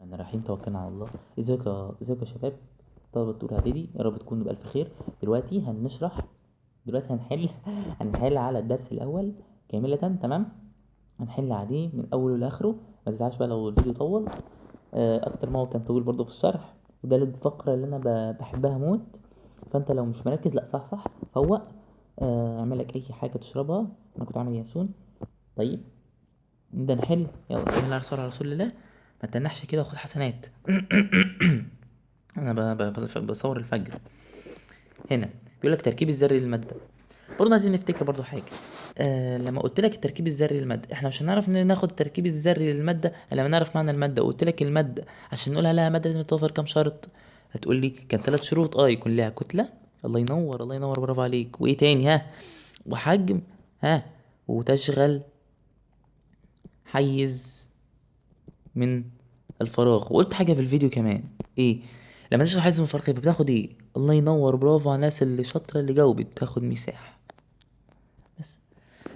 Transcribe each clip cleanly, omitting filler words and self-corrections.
الرحمن الرحيم. توكلنا على الله. ازيك يا شباب طلبة الدور اعدادي، يا رب تكونوا بألف خير. دلوقتي هنشرح، دلوقتي هنحل هنحل على الدرس الاول كاملة، تمام؟ هنحل عليه من اوله لاخره، ما تزعلش بقى لو الفيديو طول اكتر ما هو كان طويل برضو في الشرح، وده الفقرة اللي انا بحبها موت. فانت لو مش مركز لا صح صح فوق، اعمل لك اي حاجة تشربها. انا كنت عامل ينسون. طيب نبدأ نحل، يلا بسم الله الرحمن على رسول الله. ما تنحش كده وخد حسنات. انا بصور الفجر. هنا بيقول لك تركيب الذري للمادة. برضه عايزين نفتكر برضه حاجة، لما قلت لك التركيب الذري للمادة، احنا عشان نعرف ان ناخد التركيب الذري للمادة لما نعرف معنى المادة. وقلت لك المادة عشان نقول عليها مادة لازم توفر كام شرط؟ هتقول لي كان 3 شروط. يكون لها كتلة، الله ينور الله ينور برافو عليك، وايه تاني؟ ها، وحجم، ها، وتشغل حيز من الفراغ. وقلت حاجة في الفيديو كمان، ايه لما تشغل حيز من الفراغ يبقى بتاخد ايه؟ الله ينور برافو على الناس اللي شاطرة اللي جاوبت، بتاخد مساحة.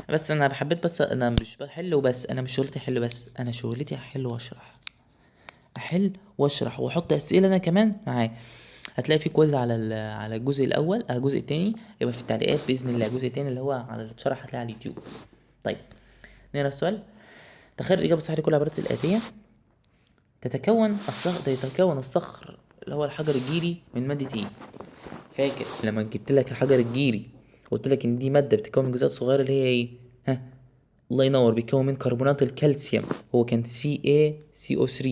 بس انا حبيت، بس انا مش بحل وبس، انا مش شغلتي احل بس، انا شغلتي احل واشرح، احل واشرح واحط اسئلة انا كمان معاه. هتلاقي في quiz على على الجزء الاول، على الجزء الثاني، يبقى في التعليقات باذن الله. الجزء الثاني اللي هو على اللي اتشرح هتلاقيه على اليوتيوب. طيب نقرا السؤال. تخيل الاجابة الصحيحة لكل العبارات الاتية. يتكون الصخر اللي هو الحجر الجيري من مادة ايه؟ فاكر لما جبت لك الحجر الجيري قلت لك ان دي مادة بتتكون من جزيئات صغيرة اللي هي ايه؟ ها، الله ينور، بيتكون من كربونات الكالسيوم، هو كان CaCO3.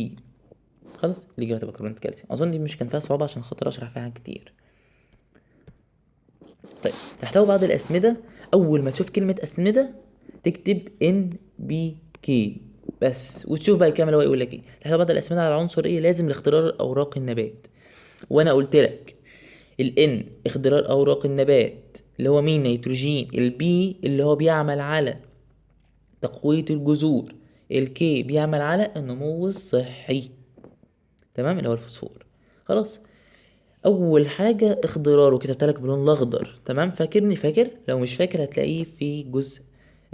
خلاص الاجابة تبقى كربونات الكالسيوم. اظن دي مش كان فيها صعوبة عشان خاطر اشرح فيها حاجات كتير. طيب تحتوي بعض الاسمده، اول ما تشوف كلمة اسمده تكتب NPK بس، وتشوف بقى الكلام اللي هو يقول لك ايه. تحتوي بعض الاسمده على عنصر ايه لازم لاخضرار اوراق النبات. وانا قلت لك ال N اخضرار اوراق النبات اللي هو مين؟ نيتروجين. ال P اللي هو بيعمل على تقوية الجذور، ال K بيعمل على النمو الصحي، تمام، اللي هو الفوسفور. خلاص اول حاجة اخضرار، وكتبت لك باللون الاخضر، تمام؟ فاكرني؟ فاكر؟ لو مش فاكر هتلاقيه في جزء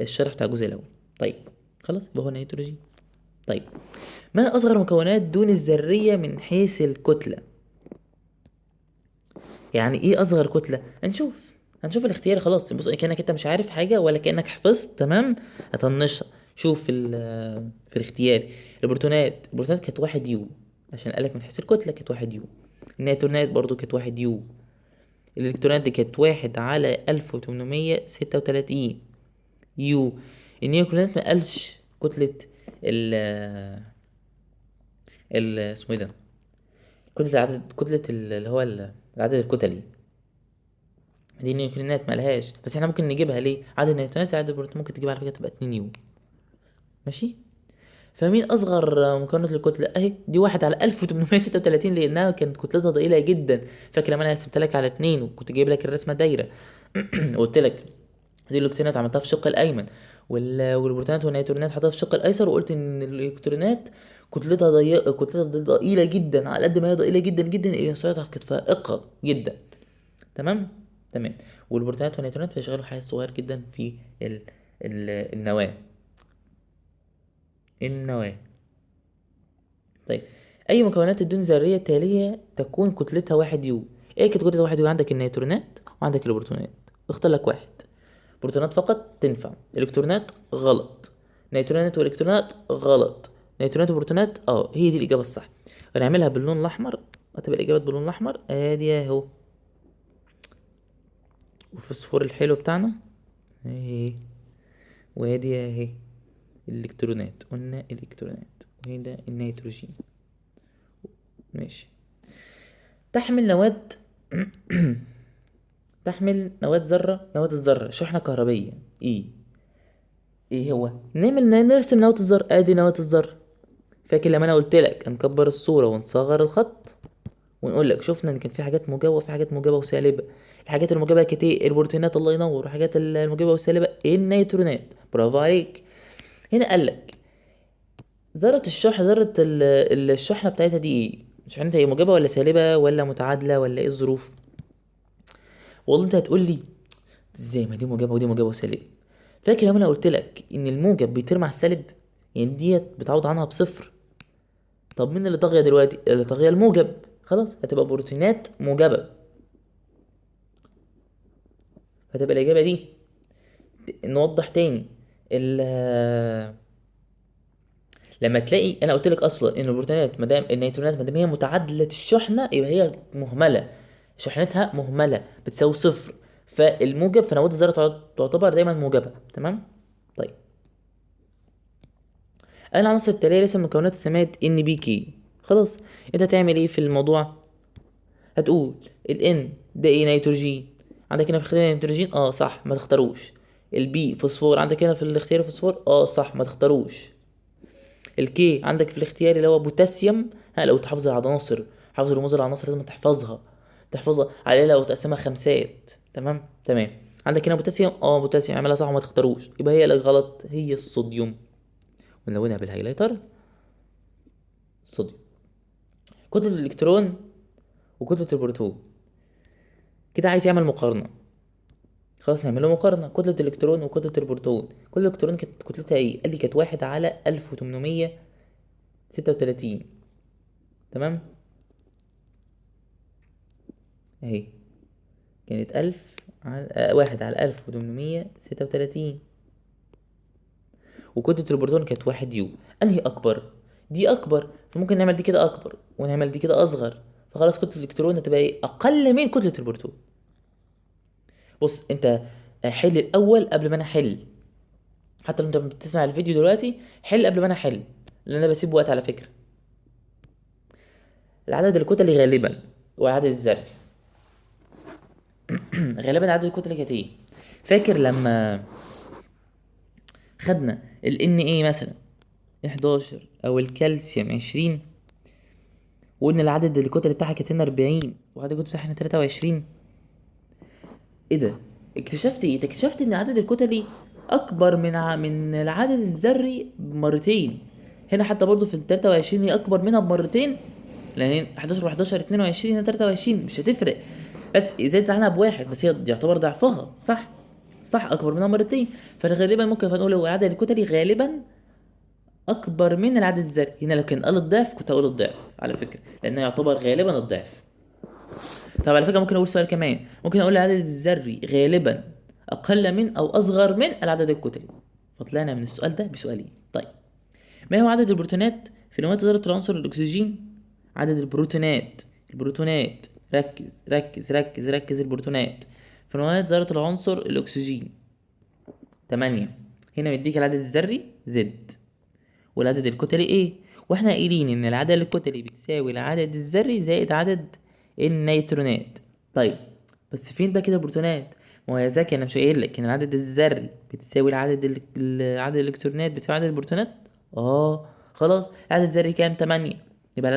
الشرح بتاع الجزء الاول. طيب خلاص يبقى هو نيتروجين. طيب ما اصغر مكونات دون الذرية من حيث الكتلة؟ يعني ايه اصغر كتلة؟ هنشوف الاختيار. خلاص بص كأنك انت مش عارف حاجة ولا كأنك حفظت، تمام؟ هطنشها. شوف في الاختيار البروتونات، البروتونات كانت 1 U عشان قالك من حيث الكتلة كانت 1 U. النيوترونات برضو كانت 1 U. الالكترونات دي كانت 1 على 1836 U. النيوكليونات ما قالش كتلة ال ال اسمه ايه ده، كتلة العدد، كتلة اللي هو العدد الكتلي دي النيوكليونات ما لهاش، بس احنا ممكن نجيبها ليه؟ عدد النيوترونات عدد البروتونات ممكن تجيبها على فكرة تبقى 2 U. ماشي؟ فمين اصغر مكونات الكتلة؟ اهي دي 1 على 1836 لانها كانت كتلتها ضئيلة جدا. فاكر لما انا قسمت لك على 2 وكنت جايب لك الرسمة دايرة وقلت لك دي الالكترونات عملتها في الشق الايمن، والبروتونات والنيوترونات حطيتها في الشق الايسر، وقلت ان الالكترونات كتلتها ضيقه، كتلتها ضئيلة جدا، على قد ما هي ضئيلة جدا جدا هي سرعتها كانت فائقة جدا. تمام؟ تمام. والبروتونات والنيوترونات بيشغلوا حيز صغير جدا في النواة. النواة. طيب اي مكونات الدون ذرية التالية تكون كتلتها 1 U؟ ايه كانت كتلتها 1 U؟ عندك النيوترونات وعندك البروتونات، اختار لك واحد. بروتونات فقط تنفع، الكترونات غلط، نيوترونات والكترونات غلط، نيوترونات وبروتونات هي دي الاجابة الصح. هنعملها باللون الاحمر، هتبقى الاجابات باللون الاحمر. ادي اهو والفوسفور الحلو بتاعنا اهي، وادي اهي الالكترونات، قلنا الالكترونات، وهنا النيتروجين. ماشي. تحمل نواة تحمل نواة ذرة، نواة الذرة شحنة كهربية ايه؟ ايه هو؟ نرسم نواة الذرة. ادي نواة الذرة. فاكر لما انا قلت لك نكبر الصورة ونصغر الخط ونقول لك شفنا ان كان في حاجات موجبة وفي حاجات موجبة وسالبة. الحاجات الموجبة كانت ايه؟ البروتونات، الله ينور. والحاجات الموجبة والسالبة النيوترونات، برافو عليك. هنا قال لك ذرة الشحنة، ذرة الشحنة بتاعتها دي ايه؟ شحنتها ايه؟ موجبة ولا سالبة ولا متعادلة ولا ايه الظروف؟ والله انت هتقول لي ازاي ما دي موجبة ودي موجبة وسالبة. فاكر لما انا قلت لك ان الموجب بيطير مع السالب؟ يعني ديت بتعوض عنها بصفر، طب مين اللي طاغية دلوقتي؟ اللي طاغية الموجب، خلاص هتبقى بروتونات موجبه، هتبقى الاجابة دي. نوضح تاني، لما تلاقي انا قلت لك اصلا ان البروتونات ما دام النيوترونات ما دام هي متعادله الشحنة يبقى هي مهملة، شحنتها مهملة بتساوي صفر، فالموجب فنواه الذرة تعتبر دايما موجبه. تمام. طيب العناصر التالية ليس من مكونات السماد NPK. خلاص انت هتعمل ايه في الموضوع؟ هتقول ال N ده ايه؟ نيتروجين. عندك هنا في الاختيار نيتروجين؟ صح، ما تختاروش. ال P فوسفور، عندك هنا في الاختيار فوسفور؟ صح، ما تختاروش. ال K عندك في الاختيار اللي هو بوتاسيوم. ها لو تحافظ على العناصر، حافظ رموز العناصر لازم تحفظها على لو تقسمها خمسات. تمام تمام. عندك هنا بوتاسيوم، بوتاسيوم اعملها صح وما تختاروش، يبقى هي اللي غلط هي الصوديوم، ونلونها بال highlighter صوديوم. كتلة الالكترون وكتلة البروتون، كده عايز يعمل مقارنة، خلاص نعمل له مقارنة. كتلة الالكترون وكتلة البروتون، كل الكترون كانت كتلتها ايه؟ قال لي كانت 1 على 1836. تمام اهي كانت ألف على 1 على 1836، وكتلة البروتون كانت 1 U. انهي اكبر؟ دي اكبر، فممكن نعمل دي كده اكبر ونعمل دي كده اصغر، فخلاص كتلة الالكترون هتبقى ايه؟ اقل من كتلة البروتون. بص انت حل الاول قبل ما انا احل، حتى لو انت بتسمع الفيديو دلوقتي حل قبل ما انا احل، لان انا بسيب وقت على فكرة. العدد الكتلي غالبا والعدد الذري غالبا عدد الكتلي كانت ايه؟ فاكر لما خدنا ال Na مثلا 11 او الكالسيوم 20، وقلنا العدد الكتلي بتاعها كانت هنا 40 وعدد الكتلي بتاعها هنا 23. ايه ده؟ اكتشفت ايه؟ اكتشفت ان عدد الكتلي اكبر من العدد الذري بمرتين. هنا حتى برضو في ال 23 هي اكبر منها بمرتين، لان 11 و 11 22، هنا 23، مش هتفرق، بس زادت عنها بواحد، بس هي يعتبر ضعفها، صح؟ صح، اكبر منها مرتين. فغالبا ممكن نقول هو العدد الكتلي غالبا اكبر من العدد الذري. هنا لو كان قال الضعف كنت هقول الضعف على فكرة، لانه يعتبر غالبا الضعف. طب على فكرة ممكن اقول سؤال كمان، ممكن اقول العدد الذري غالبا اقل من او اصغر من العدد الكتلي. فطلعنا من السؤال ده بسؤالين. طيب ما هو عدد البروتونات في نواة ذرة العنصر الاكسجين؟ عدد البروتونات، البروتونات، ركز ركز ركز ركز، البروتونات في نواة ذرة العنصر الاكسجين 8. هنا مديك العدد الذري Z والعدد الكتلي ايه، واحنا قايلين ان العدد الكتلي بتساوي العدد الذري زائد عدد النيوترونات. طيب بس فين بقى كده البروتونات؟ ما هو يا ذكي انا مش قايل لك ان العدد الذري بتساوي عدد الالكترونات بتساوي عدد البروتونات؟ خلاص العدد الذري كام؟ 8، يبقى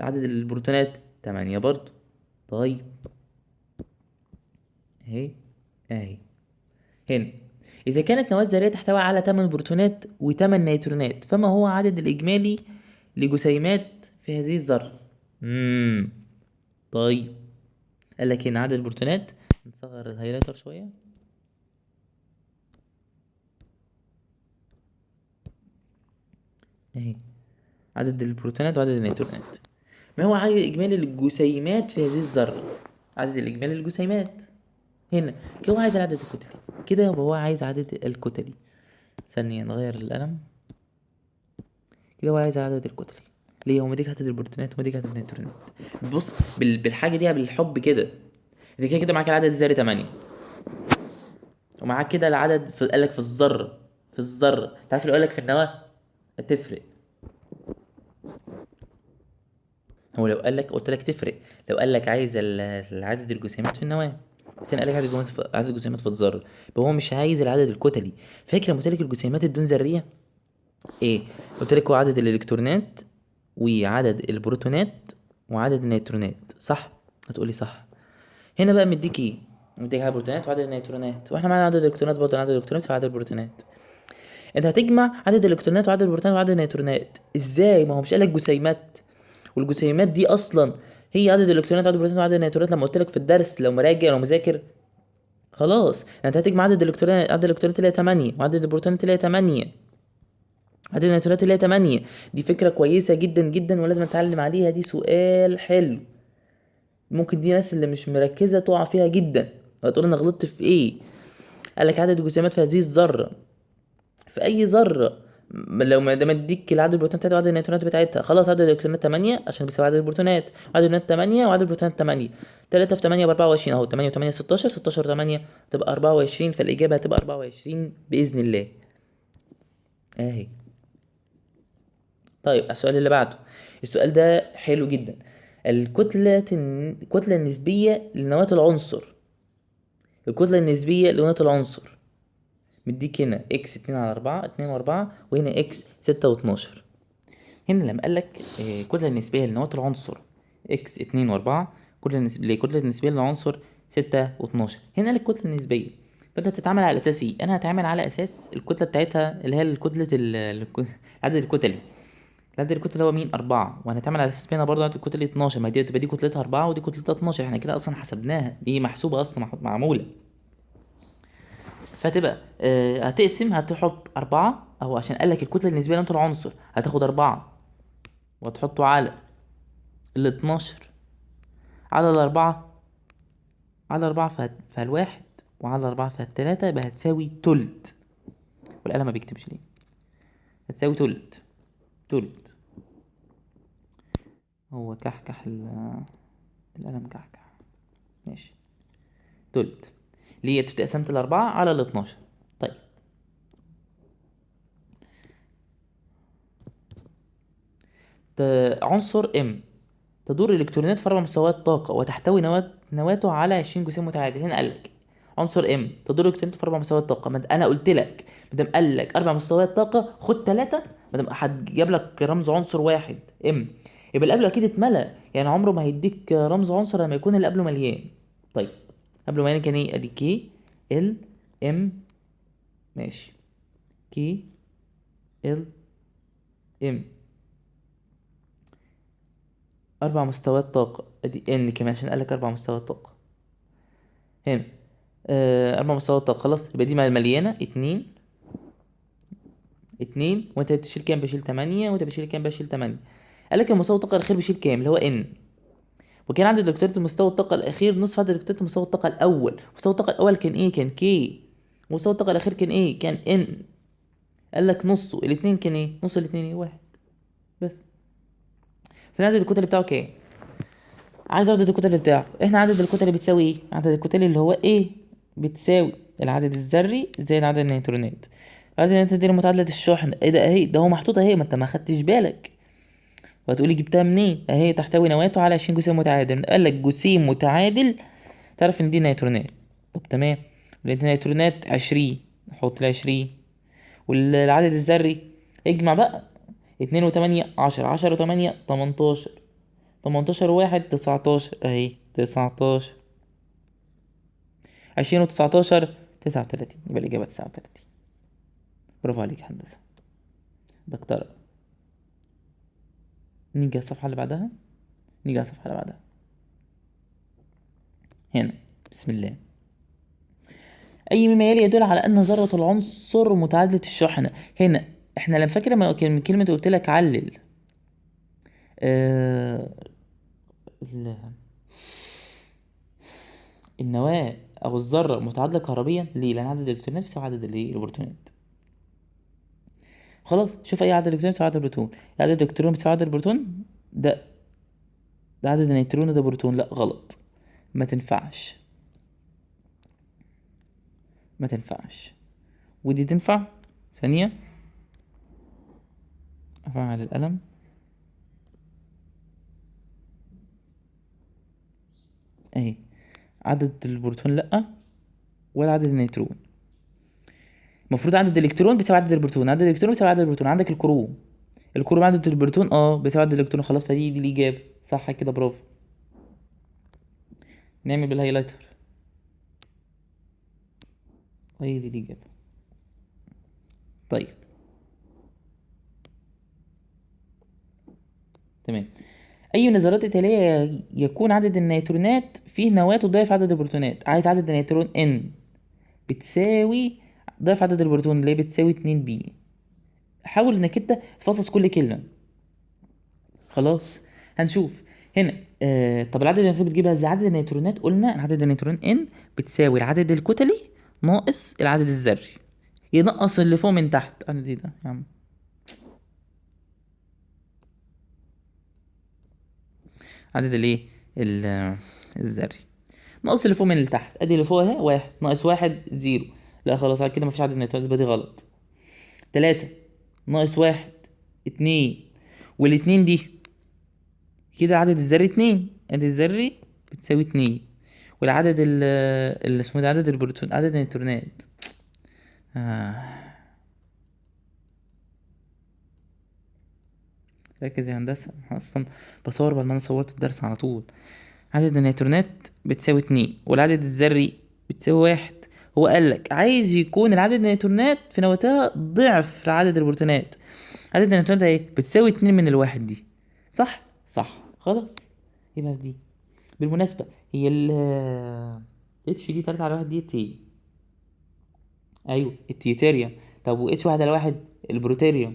عدد البروتونات 8 برضو. طيب اهي اهي هنا اذا كانت نواة ذرية تحتوي على 8 بروتونات و8 نيوترونات، فما هو عدد الاجمالي لجسيمات في هذه الذرة؟ طيب قال لك هنا عدد البروتونات، نصغر ال highlighter شوية. اهي عدد البروتونات وعدد النيوترونات. ما هو عدد الاجمالي للجسيمات في هذه الذرة؟ عدد الاجمالي للجسيمات هنا كده هو عايز العدد الكتلي، كده يبقى هو عايز عدد الكتلي. ثانية نغير القلم. كده هو عايز العدد الكتلي. ليه؟ هو مديك عدد البروتونات ومديك عدد النيوترونات. بص بالحاجة دي بالحب كده، انت كده كده معاك العدد الذري 8، ومعاك كده العدد في، قال لك في الذرة، في الذرة، انت عارف اللي قال لك في النواة هتفرق. هو لو قال لك، قلت لك تفرق، لو قال لك عايز العدد الجسيمات في النواة، بس انا قال لك عدد الجسيمات في الذرة، يبقى هو مش عايز العدد الكتلي. فاكر لما قلت لك الجسيمات الدون ذرية؟ ايه؟ قلت لك هو عدد الالكترونات وعدد البروتونات وعدد النيوترونات، صح؟ هتقولي صح. هنا بقى مديك ايه؟ مديك عدد البروتونات وعدد النيوترونات، واحنا معانا عدد الالكترونات برضه، عدد الالكترونات وعدد البروتونات. انت هتجمع عدد الالكترونات وعدد البروتونات وعدد النيوترونات ازاي؟ ما هو مش قالك جسيمات، والجسيمات دي اصلا هي عدد الالكترونات وعدد البروتونات وعدد النيوترونات. لما قلت لك في الدرس لو مراجع لو مذاكر خلاص، انت هتجمع عدد الالكترونات، عدد الالكترونات اللي هي 8 وعدد البروتونات اللي هي 8 عدد النيوترونات اللي هي 8. دي فكرة كويسة جدا جدا ولازم اتعلم عليها، دي سؤال حلو، ممكن دي ناس اللي مش مركزة تقع فيها جدا وهتقول انا غلطت في ايه. قال لك عدد الجسيمات في هذه الذرة، في اي ذرة لو ما دام اديك العدد البروتونات بتاعتها وعدد النيوترونات بتاعتها، خلاص عدد الالكترونات 8 عشان بيساوي عدد البروتونات، عدد النيوترونات 8 وعدد البروتونات 8، 3 في 8 ب 24 اهو، 8 و8 16، 16 8 تبقى 24، فالاجابة هتبقى 24 بإذن الله اهي. طيب السؤال اللي بعده، السؤال ده حلو جدا. الكتلة النسبية لنواة العنصر، الكتلة النسبية لنواة العنصر مديك هنا X اتنين على أربعة، اتنين وأربعة، وهنا X ستة واتناشر. هنا لما قال لك الكتلة النسبية لنواة العنصر X اتنين وأربعة، الكتلة النسبية للعنصر ستة واتناشر، هنا قال لك الكتلة النسبية، فأنت بتتعامل على أساس إيه؟ أنا هتعامل على أساس الكتلة بتاعتها اللي هي الكتلة العدد الكتلي. العدد الكتلي هو مين؟ 4، وهنتعامل على أساس هنا برضه عدد الكتلي 12، ما دي تبقى دي كتلتها 4 ودي كتلتها 12، احنا كده أصلا حسبناها، دي محسوبة أصلا، معمولة. فتبقى هتقسم، هتحط 4 أهو عشان قال لك الكتلة النسبية لنواة العنصر، هتاخد 4 وتحطه على ال 12 على الأربعة، على 4 فالواحد، وعلى 4 فالتلاتة، يبقى هتساوي تلت. والقلم ما بيكتبش ليه؟ هتساوي تلت، تلت. هو كحكح القلم كحكح، ماشي. تلت ليه؟ تبقى قسمت الأربعة على الاتناشر. طيب عنصر M تدور الإلكترونات في 4 مستويات طاقة وتحتوي نواته على 20 جسيم متعادل. هنا قال لك عنصر M تدور الإلكترونات في 4 مستويات طاقة، ما أنا قلت لك ما دام قال لك 4 مستويات طاقة خد 3، ما دام حد جاب لك رمز عنصر واحد M يبقى اللي قبله أكيد اتملى، يعني عمره ما هيديك رمز عنصر لما يكون اللي قبله مليان. طيب قبله مليان كان إيه؟ أدي K L M، ماشي، K L M 4 مستويات طاقة، أدي N كمان عشان قالك 4 مستويات طاقة هنا، 4 مستويات طاقة، خلاص يبقى دي مليانة 2 2، وأنت بتشيل كام؟ بشيل 8، وأنت بتشيل كام؟ بشيل 8. قالك المستوى الطاقة الأخير بيشيل كام؟ اللي هو N، وكان عدد الإلكترونات المستوى الطاقة الأخير نصف عدد الإلكترونات مستوى الطاقة الأول. مستوى الطاقة الأول كان إيه؟ كان K. مستوى الطاقة الأخير كان إيه؟ كان N. قال لك نصه، الاتنين كان إيه؟ نص الاتنين إيه؟ 1 بس. فين عدد الكتل بتاعه كام؟ عايز عدد الكتل بتاعه، إحنا عدد الكتل بتساوي إيه؟ عدد الكتل اللي هو إيه؟ بتساوي العدد الذري زائد عدد النيوترونات. عدد النيوترونات دي متعادلة الشحن، إيه ده؟ أهي، ده هو محطوط أهي، ما أنت ما خدتش بالك. وهتقولي جبتها منين؟ اهي تحتوي نواته على 20 جسيم متعادل. قال لك جسيم متعادل، تعرف ان دي نيوترونات. طب تمام، النيوترونات 20، نحط ال 20، والعدد الذري اجمع بقى 2 و8 10، 10 و8 18، 18 و1 19، اهي 19، 20 و19 39، يبقى الإجابة 39. برافو عليك يا هندسة، دكتورة. نيجي على الصفحة اللي بعدها، نيجي على الصفحة اللي بعدها هنا، بسم الله. أي مما يلي يدل على أن ذرة العنصر متعادلة الشحنة. هنا احنا لما فاكر لما كان كلمة قلت لك علل، النواة أو الذرة متعادلة كهربيا، ليه؟ لأن عدد الإلكترونات بيساوي عدد الإيه؟ البروتونات. خلاص شوف أي عدد إلكترون بيساوي عدد البروتون، عدد الإلكترون بيساوي عدد البروتون، ده عدد النيوترون وده بروتون، لا غلط، ما تنفعش، ما تنفعش. ودي تنفع. ثانية أفعل القلم. أهي عدد البروتون لأ، ولا عدد النيوترون. المفروض عدد الإلكترون بيساوي عدد البروتون، عدد الإلكترون بيساوي عدد البروتون. عندك الكروم، الكروم عدد البروتون بيساوي عدد الإلكترون، خلاص فدي دي الإجابة صح كده، برافو. نعمل بال highlighter، هي دي الإجابة. طيب تمام. أي نظريات التالية يكون عدد النيوترونات فيه نواة تضاعف عدد البروتونات؟ عايز عدد النيوترون N بتساوي ضعف عدد البروتون اللي هي بتساوي 2 P. حاول انك انت تفصص كل كلمة. خلاص هنشوف هنا. طب العدد النيوترونات بتجيبها ازاي؟ عدد النيوترونات قلنا عدد النيوترون N بتساوي العدد الكتلي ناقص العدد الذري، ينقص اللي فوق من تحت. انا دي ده يا عم عدد الايه الذري ناقص اللي فوق من اللي تحت. ادي اللي فوق اهي 1 ناقص 1 0، لا خلاص كده مفيش عدد نيوترونات، يبقى دي غلط. 3 ناقص 1 2، والاتنين دي كده عدد الذري 2، ادي الذري بتساوي 2، والعدد اللي اسمه ده عدد البروتون، عدد النيوترونات. ركز يا هندسة، أنا أصلا بصور بعد ما أنا صورت الدرس على طول. عدد النيوترونات بتساوي 2 والعدد الذري بتساوي 1. هو قال لك عايز يكون العدد النيوترونات في نواتها ضعف عدد البروتونات. عدد النيوترونات اهي بتساوي 2 من الواحد دي، صح؟ صح. خلاص يبقى دي بالمناسبة هي ال H دي 3 على 1 دي تي، ايوه التيوتيريوم. طب و H 1 على 1 البروتيريوم.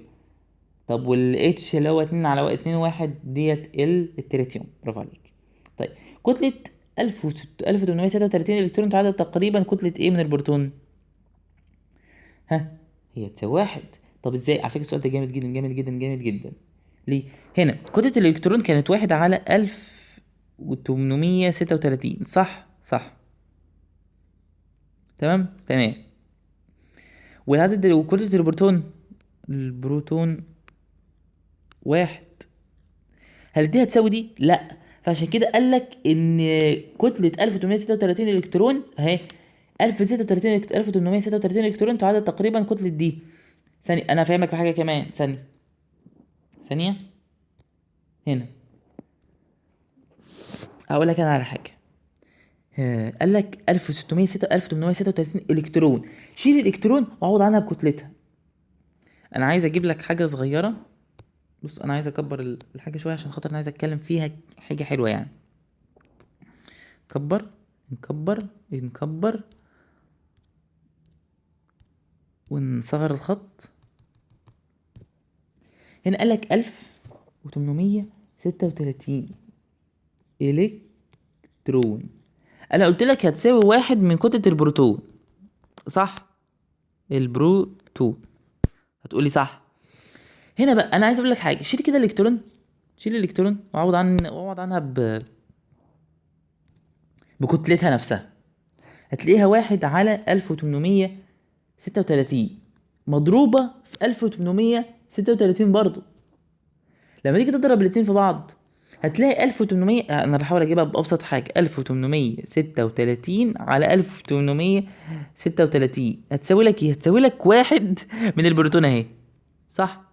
طب وال H اللي هو 2 على 2 1 ديت التريتيوم. برافو عليك. طيب كتلة 1836 الكترون تعادل تقريبا كتلة ايه من البروتون؟ ها هي تساوي 1. طب ازاي؟ على فكرة السؤال ده جامد جدا جامد جدا جامد جدا. ليه؟ هنا كتلة الالكترون كانت 1 على 1836، صح؟ صح. تمام؟ تمام. والعدد وكتلة البروتون 1، هل دي هتساوي دي؟ لا. فعشان كده قال لك ان كتلة 1836 الكترون اهي 1836 الكترون تعادل تقريبا كتلة دي. ثانية انا فاهمك بحاجة كمان، ثانية هنا هقول لك انا على حاجة. قال لك 1836 الكترون، شيل الالكترون وعوض عنها بكتلتها. انا عايز اجيب لك حاجة صغيرة، بص انا عايز اكبر الحاجة شوية عشان خاطر انا عايز اتكلم فيها حاجة حلوة يعني. نكبر نكبر نكبر ونصغر الخط. هنا قال لك 1836 الكترون، انا قلت لك هتساوي 1 من كتلة البروتون، صح؟ البروتون هتقولي صح. هنا بقى انا عايز اقول لك حاجة، شيل كده الالكترون، شيل الالكترون وعوض عنها بكتلتها نفسها، هتلاقيها 1 على 1836 مضروبة في 1836 برضو. لما تيجي تضرب الاتنين في بعض هتلاقي 1800، انا بحاول اجيبها بابسط حاجة، 1836 على 1836 هتساوي لك ايه؟ هتساوي لك 1 من البروتون اهي، صح؟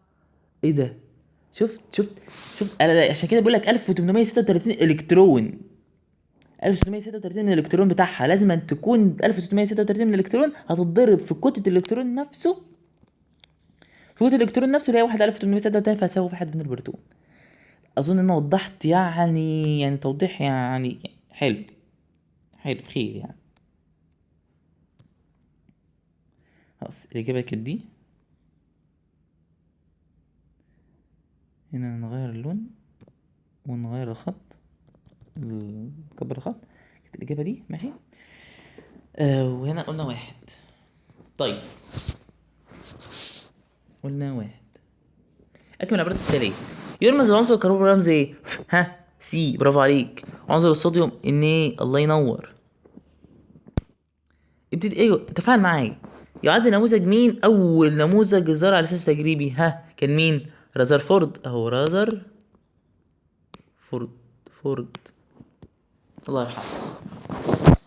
ايه ده؟ شفت شفت شفت؟ انا عشان كده بقول لك 1836 الكترون، 1636 من الالكترون بتاعها لازم أن تكون 1636 من الالكترون هتتضرب في كتلة الالكترون نفسه، في كتلة الالكترون نفسه اللي هي 1 على 1836، فهتساوي 1 من البروتون. اظن ان انا وضحت يعني توضيح يعني حلو حلو خير يعني. خلاص الاجابة كانت دي. هنا نغير اللون ونغير الخط، نكبر الخط. كانت الإجابة دي ماشي. وهنا قلنا 1. طيب قلنا 1. أكمل العبارات التالية. يرمز العنصر الكربون برمز إيه؟ ها C، برافو عليك. عنصر الصوديوم Na، الله ينور. ابتدي ايوه تفاعل معايا. يعد نموذج مين أول نموذج ظهر على أساس تجريبي؟ ها كان مين؟ رذرفورد، اهو رذرفورد فورد الله يرحمه.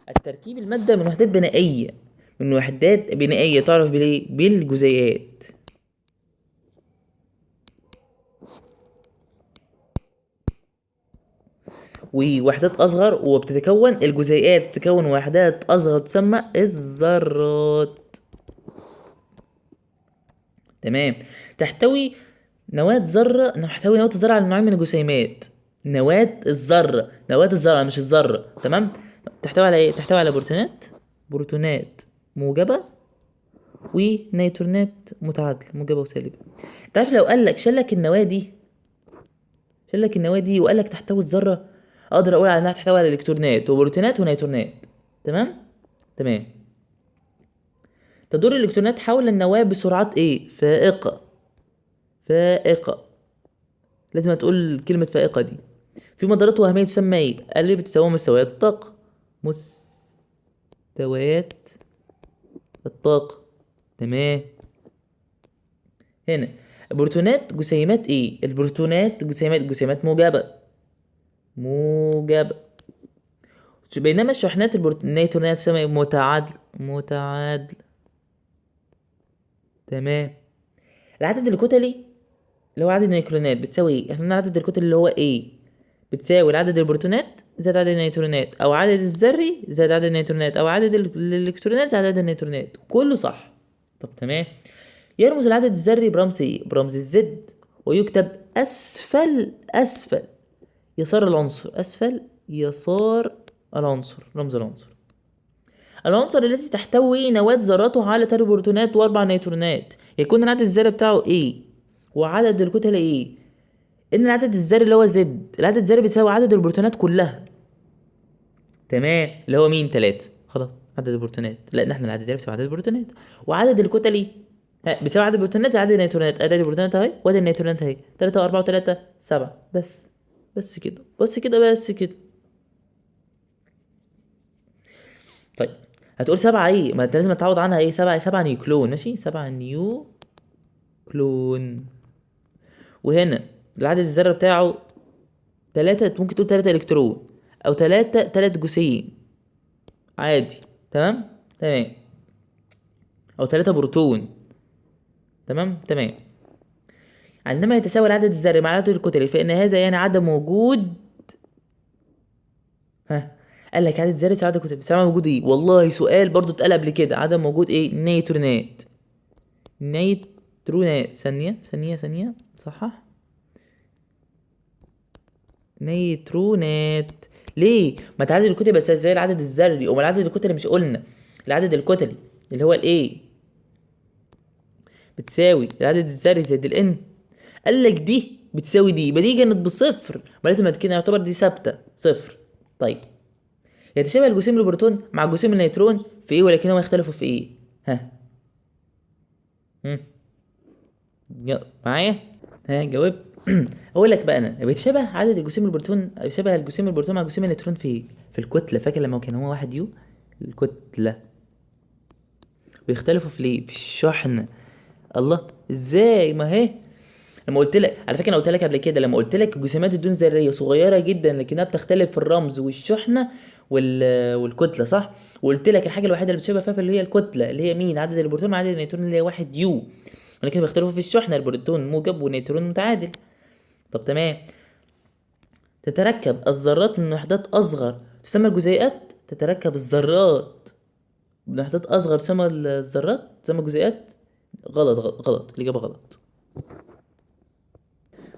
التركيب المادة من وحدات بنائية، من وحدات بنائية تعرف بالايه؟ بالجزيئات. ووحدات أصغر، وبتتكون الجزيئات تتكون وحدات أصغر تسمى الذرات. تمام. تحتوي نواة ذرة، تحتوي نواة الذرة على نوعين من الجسيمات. نواة الذرة، نواة الذرة مش الذرة، تمام. تحتوي على ايه؟ تحتوي على بروتونات، بروتونات موجبة ونيوترونات متعادله موجبه وسالبه. انت عارف لو قال لك شال لك النواة دي، شال لك النواة دي وقال لك تحتوي الذرة، اقدر اقول على انها تحتوي على الكترونات وبروتونات ونيوترونات. تمام تمام. تدور الالكترونات حول النواة بسرعات ايه؟ فائقة. فائقة، لازم تقول كلمة فائقة دي. في مدارات وهمية تسمى ايه؟ قال لي بتساوي مستويات الطاقة. مستويات الطاقة. تمام. هنا البروتونات جسيمات ايه؟ البروتونات جسيمات، جسيمات موجبة، موجبة. بينما الشحنات النيوترونات تسمى متعادل، متعادل. تمام. العدد الكتلي اللي هو عدد النيوترونات بتساوي ايه؟ احنا قلنا عدد الكتل اللي هو ايه؟ بتساوي العدد البروتونات زائد عدد النيوترونات، او عدد الذري زائد عدد النيوترونات، او عدد الالكترونات زائد عدد النيوترونات. كله صح. طب تمام. يرمز العدد الذري برمز ايه؟ برمز ال Z، ويكتب اسفل، اسفل يسار العنصر، اسفل يسار العنصر، رمز العنصر. العنصر الذي تحتوي نواة ذراته على 3 بروتونات و4 نيوترونات، يكون العدد الذري بتاعه ايه؟ وعدد الكتل ايه؟ ان العدد الذري اللي هو Z، العدد الذري بيساوي عدد البروتونات كلها. تمام، اللي هو مين؟ 3. خلاص عدد البروتونات، لان احنا العدد الذري بيساوي عدد البروتونات، وعدد الكتلي بيساوي عدد البروتونات زائد عدد النيوترونات. ادي البروتونات اهي وادي النيوترونات اهي، 3 و4 و3 7. بس بس كده، بس كده، بس كده. طيب هتقول 7 ايه؟ ما انت لازم تعوض عنها ايه؟ 7، 7 نيوكلون. ماشي، 7 نيوكلون. وهنا العدد الذري بتاعه 3، ممكن تقول 3 الكترون او 3، 3 جسيم عادي. تمام تمام، او 3 بروتون. تمام تمام. عندما يتساوي العدد الذري مع العدد الكتلي فإن هذا يعني عدم وجود، ها قال لك عدد ذري يساوي عدد كتلي، بس عدم وجود ايه؟ والله سؤال برضو اتقال قبل كده، عدم وجود ايه؟ نيوترونات. نيوترونات. ثانية ثانية ثانية، صحح. نيوترونات. ليه؟ ما تعدد الكتل بس زي العدد الذري، وما العدد الكتلي مش قلنا العدد الكتلي اللي هو الايه بتساوي العدد الذري زائد الان، قال لك دي بتساوي دي، يبقى دي كانت بصفر، ما لازم كده يعتبر دي ثابتة صفر. طيب يتشابه الجسيم البروتون مع جسيم النيوترون في ايه ولكنهم يختلفوا في ايه؟ ها معايا؟ ها جاوبت؟ اقول لك بقى انا بيتشابه عدد الجسيم البروتون، بيتشابه الجسيم البروتون مع جسيم النيوترون في ايه؟ في الكتلة. فاكر لما كان هو 1 U؟ الكتلة. بيختلفوا في ليه؟ في الشحنة. الله ازاي؟ ما هي لما قلت لك، على فكرة انا قلت لك قبل كده، لما قلت لك الجسيمات الدون ذرية صغيرة جدا لكنها بتختلف في الرمز والشحنه والكتله، صح؟ وقلت لك الحاجة الوحيدة اللي بتشابه فيها اللي هي الكتلة، اللي هي مين؟ عدد البروتون مع عدد النيوترون اللي هي 1 U، ولكن بيختلفوا في الشحنة، البروتون موجب والنيوترون متعادل. طب تمام. تتركب الذرات من وحدات اصغر تسمى الجزيئات. تتركب الذرات من وحدات اصغر تسمى الذرات، تسمى الجزيئات. غلط غلط غلط، الاجابة غلط.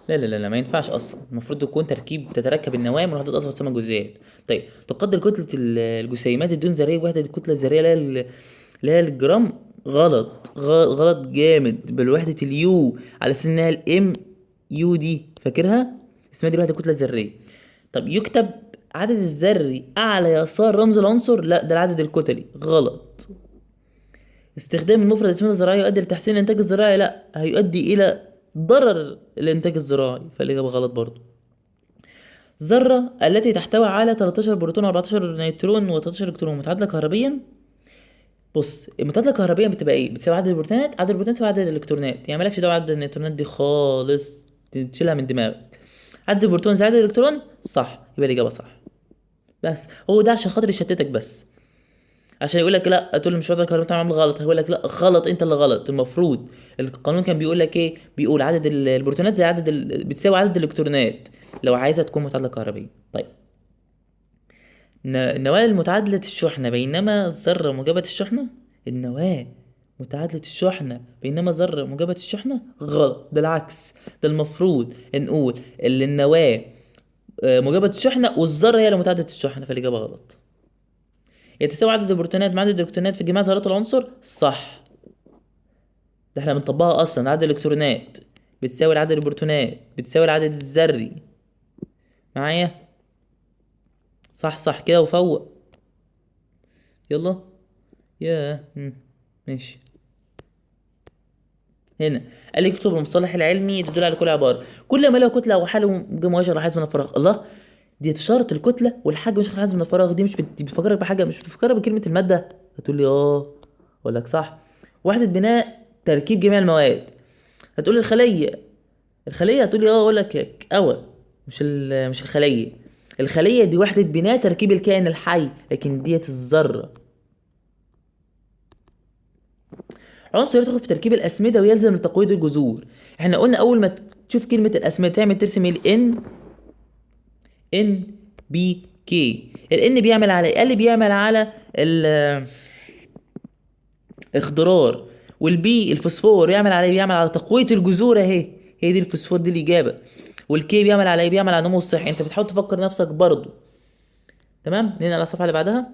لا لا لا لا، ما ينفعش اصلا، المفروض تكون تركيب تتركب النواة من وحدات اصغر تسمى الجزيئات. طيب تقدر كتلة الجسيمات الدون ذرية بوحده الكتلة الذرية اللي هي الجرام. غلط، غلط جامد، بالوحدة ال U على اساس انها ال M U دي، فاكرها؟ اسمها دي وحده الكتلة الذرية. طب يكتب عدد الذري اعلى يسار رمز العنصر؟ لا ده العدد الكتلي، غلط. استخدام المفرد الاسمده الزراعية يؤدي لتحسين الانتاج الزراعي؟ لا، هيؤدي الى ضرر الانتاج الزراعي، فالاجابه غلط برضو. ذره التي تحتوي على 13 بروتون و14 نيوترون و13 الكترون متعادله كهربيا. بص المتعادله كهربيا بتبقى ايه؟ بتساوي عدد البروتونات، عدد البروتونات تساوي عدد الالكترونات، يعني مالكش دعوه عدد النيوترونات دي خالص، تشيلها من دماغك. عدد البروتون زائد عدد الالكترون، صح، يبقى الاجابة صح. بس هو ده عشان خاطر يشتتك بس، عشان يقول لك لا تقول له مش وضع الكهرباء عامل غلط، هيقول لك لا غلط انت اللي غلط. المفروض القانون كان بيقول لك ايه؟ بيقول عدد البروتونات زي عدد بتساوي عدد الالكترونات لو عايزه تكون متعادله كهربيا. طيب النواة المتعادله الشحنة بينما الذرة موجبه الشحنة. النواة متعادله الشحنة بينما ذره موجبه الشحنة، غلط، ده العكس، ده المفروض نقول ان النواة موجبه الشحنة والذرة هي اللي متعادله الشحنة، فالاجابه غلط. يتساوي عدد البروتونات مع عدد الالكترونات في جميع ذرات العنصر، صح. ده احنا بنطبقها اصلا. عدد الالكترونات بتساوي عدد البروتونات بتساوي العدد الذري. معايا؟ صح صح كده وفوق. يلا يا ماشي. هنا قال لي اكتب المصطلح العلمي تدل على كل عبارة. كل ما له كتلة او حاله مباشر حيز من الفراغ. الله، دي اشارة الكتلة والحجم مش حيز من الفراغ، دي مش بتفكرك بحاجة، مش بتفكرك بكلمه المادة؟ هتقول لي اه، اقول لك صح. وحده بناء تركيب جميع المواد. هتقول لي الخلية. الخلية هتقول لي اه، اقول لك اوى مش الخلية. الخلية دي وحده بناء تركيب الكائن الحي، لكن ديت الذرة. عنصر يدخل في تركيب الأسمدة ويلزم لتقوية الجذور. احنا قلنا أول ما تشوف كلمة الأسمدة تعمل ترسم ال N N P K. ال N بيعمل على ايه؟ قال لي بيعمل على الاخضرار، وال P الفوسفور بيعمل على ايه؟ بيعمل على تقوية الجذور اهي، هي دي الفوسفور دي الإجابة. وال K بيعمل على ايه؟ بيعمل على النمو الصحي. انت بتحاول تفكر نفسك برضو. تمام، ننقل على الصفحة اللي بعدها.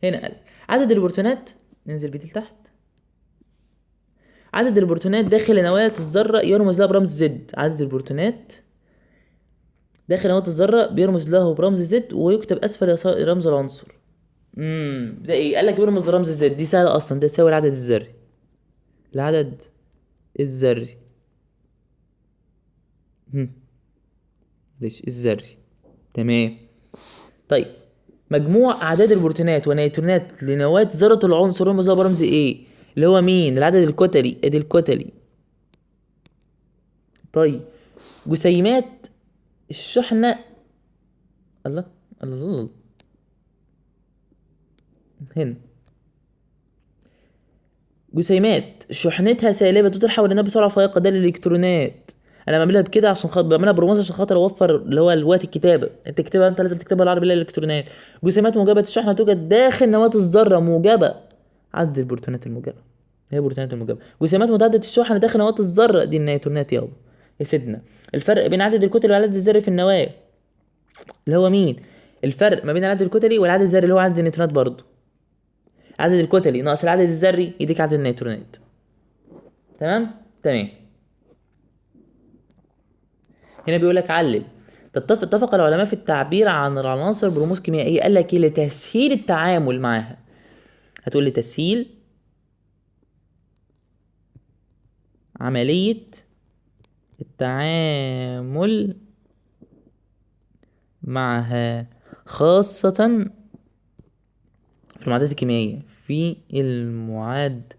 هنا قال عدد البروتونات، ننزل بيه لتحت. عدد البروتونات داخل نواة الذرة يرمز لها برمز Z. عدد البروتونات داخل نواة الذرة بيرمز له برمز Z ويكتب أسفل رمز العنصر. ده ايه؟ قال لك بيرمز رمز Z، دي سهلة أصلا، ده تساوي العدد الذري. العدد الذري. ليش الذري؟ تمام. طيب مجموع أعداد البروتونات والنيوترونات لنواة ذرة العنصر يرمز لها برمز ايه؟ اللي هو مين؟ العدد الكتلي، ادي الكتلي. طيب جسيمات الشحنة، الله الله الله، هنا جسيمات شحنتها سالبة تدور حول النواة بسرعة فائقة، ده الإلكترونات. أنا بعملها بكده عشان خاطر، بعملها برموز عشان خاطر أوفر اللي هو الوقت الكتابة. أنت تكتبها، أنت لازم تكتبها بالعربي اللي هي الإلكترونات. جسيمات موجبة الشحنة توجد داخل نواة الذرة موجبة، عدد البروتونات الموجبة، هي البروتونات الموجبة. جسيمات متعددة الشحنة داخل نواة الذرة، دي النيوترونات يابا يا سيدنا. الفرق بين عدد الكتل والعدد الذري في النواة اللي هو مين؟ الفرق ما بين العدد الكتلي والعدد الذري اللي هو عدد النيوترونات برضه. عدد الكتلي ناقص العدد الذري يديك عدد النيوترونات. تمام؟ تمام. هنا بيقول لك علل. اتفق العلماء في التعبير عن العناصر برموز كيميائية، قال لك ايه؟ لتسهيل التعامل معاها. هتقول لي تسهيل عملية التعامل معها خاصة في المعادلات الكيميائية، في المعادلات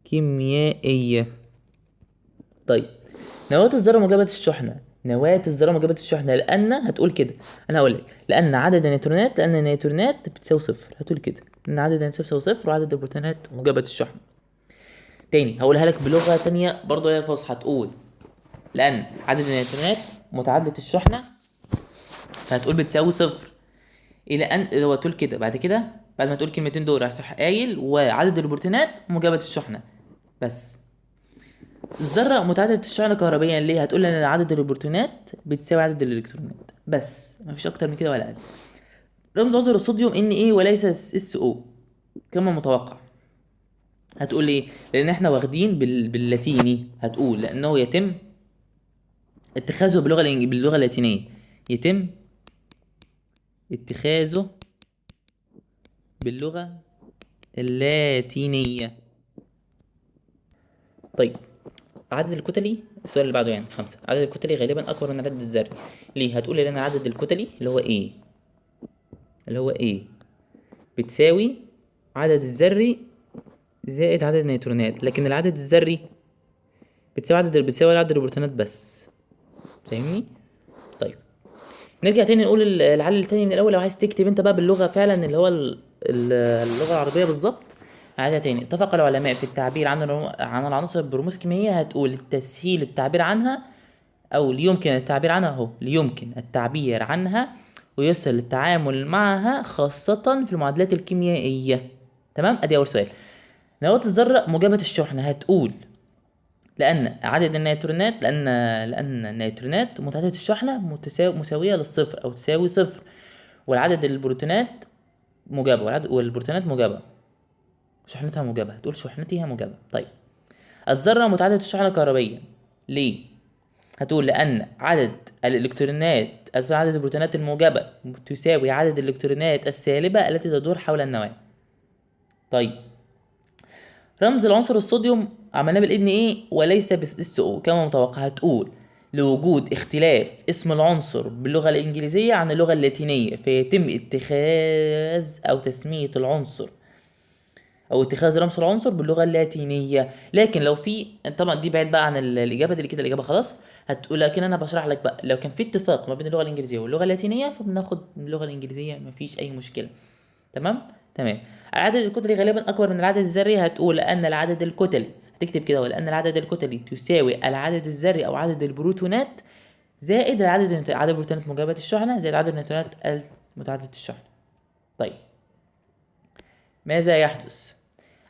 الكيميائية. طيب نواة الذرة موجبة الشحنة، نواة الذرة موجبة الشحنة لأن، هتقول كده، أنا هقول لك لأن عدد النيوترونات، لأن النيوترونات بتساوي صفر. هتقول كده إن عدد النيوترونات بتساوي صفر وعدد البروتونات موجبة الشحنة. تاني هقولها لك بلغة تانية برضه هي فصحى، هتقول لأن عدد النيوترونات متعادلة الشحنة، فهتقول بتساوي صفر إلى أن، هو تقول كده بعد كده، بعد ما تقول كلمتين دول هتروح قايل وعدد البروتونات موجبة الشحنة بس. الذرة متعادلة الشحنة كهربيا ليه؟ هتقول إن عدد البروتونات بتساوي عدد الإلكترونات بس، مفيش أكتر من كده ولا أقل. رمز عنصر الصوديوم Na وليس SO كما متوقع. هتقول ليه؟ لأن إحنا واخدين باللاتيني. هتقول لأنه يتم اتخاذه باللغة اللاتينية، يتم اتخاذه باللغة اللاتينية. طيب عدد الكتلي، السؤال اللي بعده يعني 5، عدد الكتلي غالبا أكبر من العدد الذري. ليه؟ هتقول لي لأن عدد الكتلي اللي هو إيه؟ اللي هو إيه؟ بتساوي عدد الذري زائد عدد النيوترونات، لكن العدد الذري بتساوي عدد البروتونات بس. فاهمني؟ طيب نرجع تاني نقول العلل التاني من الأول. لو عايز تكتب أنت بقى باللغة فعلا اللي هو اللغة العربية بالظبط، عادة تاني. اتفق العلماء في التعبير عن العناصر برموز كيميائية. هتقول التسهيل التعبير عنها، أو ليمكن التعبير عنها أهو، ليمكن التعبير عنها ويسهل التعامل معها خاصة في المعادلات الكيميائية. تمام؟ أدي أول سؤال. نواة الذرة موجبة الشحنة. هتقول لأن عدد النيوترونات، لأن النيوترونات متعددة الشحنة مساوية للصفر أو تساوي صفر، والعدد البروتونات موجبه والبروتونات موجبه، شحنتها موجبه، هتقول شحنتها موجبه. طيب الذرة متعددة الشحنة الكهربيه ليه؟ هتقول لان عدد الالكترونات، عدد البروتونات الموجبة تساوي عدد الالكترونات السالبه التي تدور حول النواة. طيب رمز العنصر الصوديوم عملناه بال Na وليس بال So كما متوقع. هتقول لوجود اختلاف اسم العنصر باللغة الإنجليزية عن اللغة اللاتينية فيتم اتخاذ أو تسمية العنصر أو اتخاذ رمز العنصر باللغة اللاتينية. لكن لو في، طبعا دي بعيد بقى عن الإجابة دي كده، الإجابة خلاص هتقول، لكن أنا بشرح لك بقى لو كان في اتفاق ما بين اللغة الإنجليزية واللغة اللاتينية فبناخد اللغة الإنجليزية، مفيش أي مشكلة. تمام تمام. العدد الكتلي غالبا أكبر من العدد الذري. هتقول أن العدد الكتلي، هتكتب كده، لأن العدد الكتلي تساوي العدد الذري أو عدد البروتونات زائد العدد، عدد البروتونات موجبة الشحنة زائد عدد النيوترونات المتعددة الشحنة. طيب ماذا يحدث؟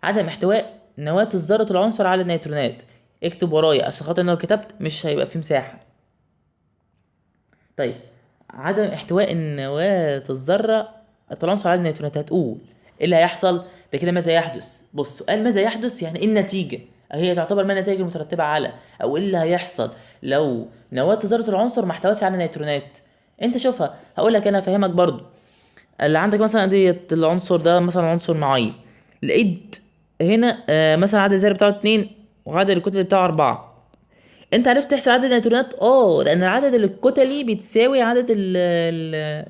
عدم احتواء نواة الذرة العنصر على النيوترونات. اكتب ورايا عشان خاطر انا لو كتبت مش هيبقى في مساحة. طيب عدم احتواء نواة الذرة العنصر على النيوترونات، هتقول ايه اللي هيحصل؟ ده كده ماذا يحدث؟ بص سؤال ماذا يحدث يعني ايه النتيجة؟ هي تعتبر ما النتائج المترتبة على، او ايه اللي هيحصل لو نواة ذرة العنصر ما احتوتش على نيوترونات. انت شوفها، هقول لك انا افهمك برضو. اللي عندك مثلا ديت العنصر ده مثلا عنصر معين، لقيت هنا مثلا عدد الذري بتاعه 2 وعدد الكتل بتاعه 4. انت عرفت تحسب عدد النيوترونات؟ لان العدد الكتلي بتساوي عدد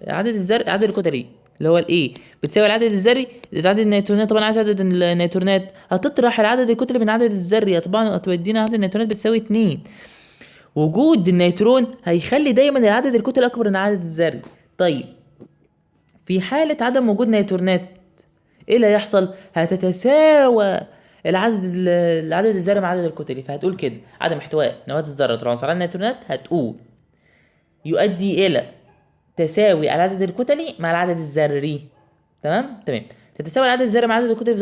عدد الذري، عدد الكتلي اللي هو الايه بتساوي العدد الذري عدد النيوترونات. طبعا عايز عدد النيوترونات، هتطرح العدد الكتلي من عدد الذري، طبعا هتودينا عدد النيوترونات بتساوي 2. وجود النيوترون هيخلي دايما العدد الكتلي اكبر من العدد الذري. طيب في حالة عدم وجود نيوترونات ايه اللي هيحصل؟ هتتساوى العدد الذري مع العدد الكتلي. فهتقول كده عدم احتواء نواة الذرة العنصر على النيوترونات هتقول يؤدي الى تساوي العدد الكتلي مع العدد الذري. تمام تمام. تتساوي العدد الذري مع العدد الكتلي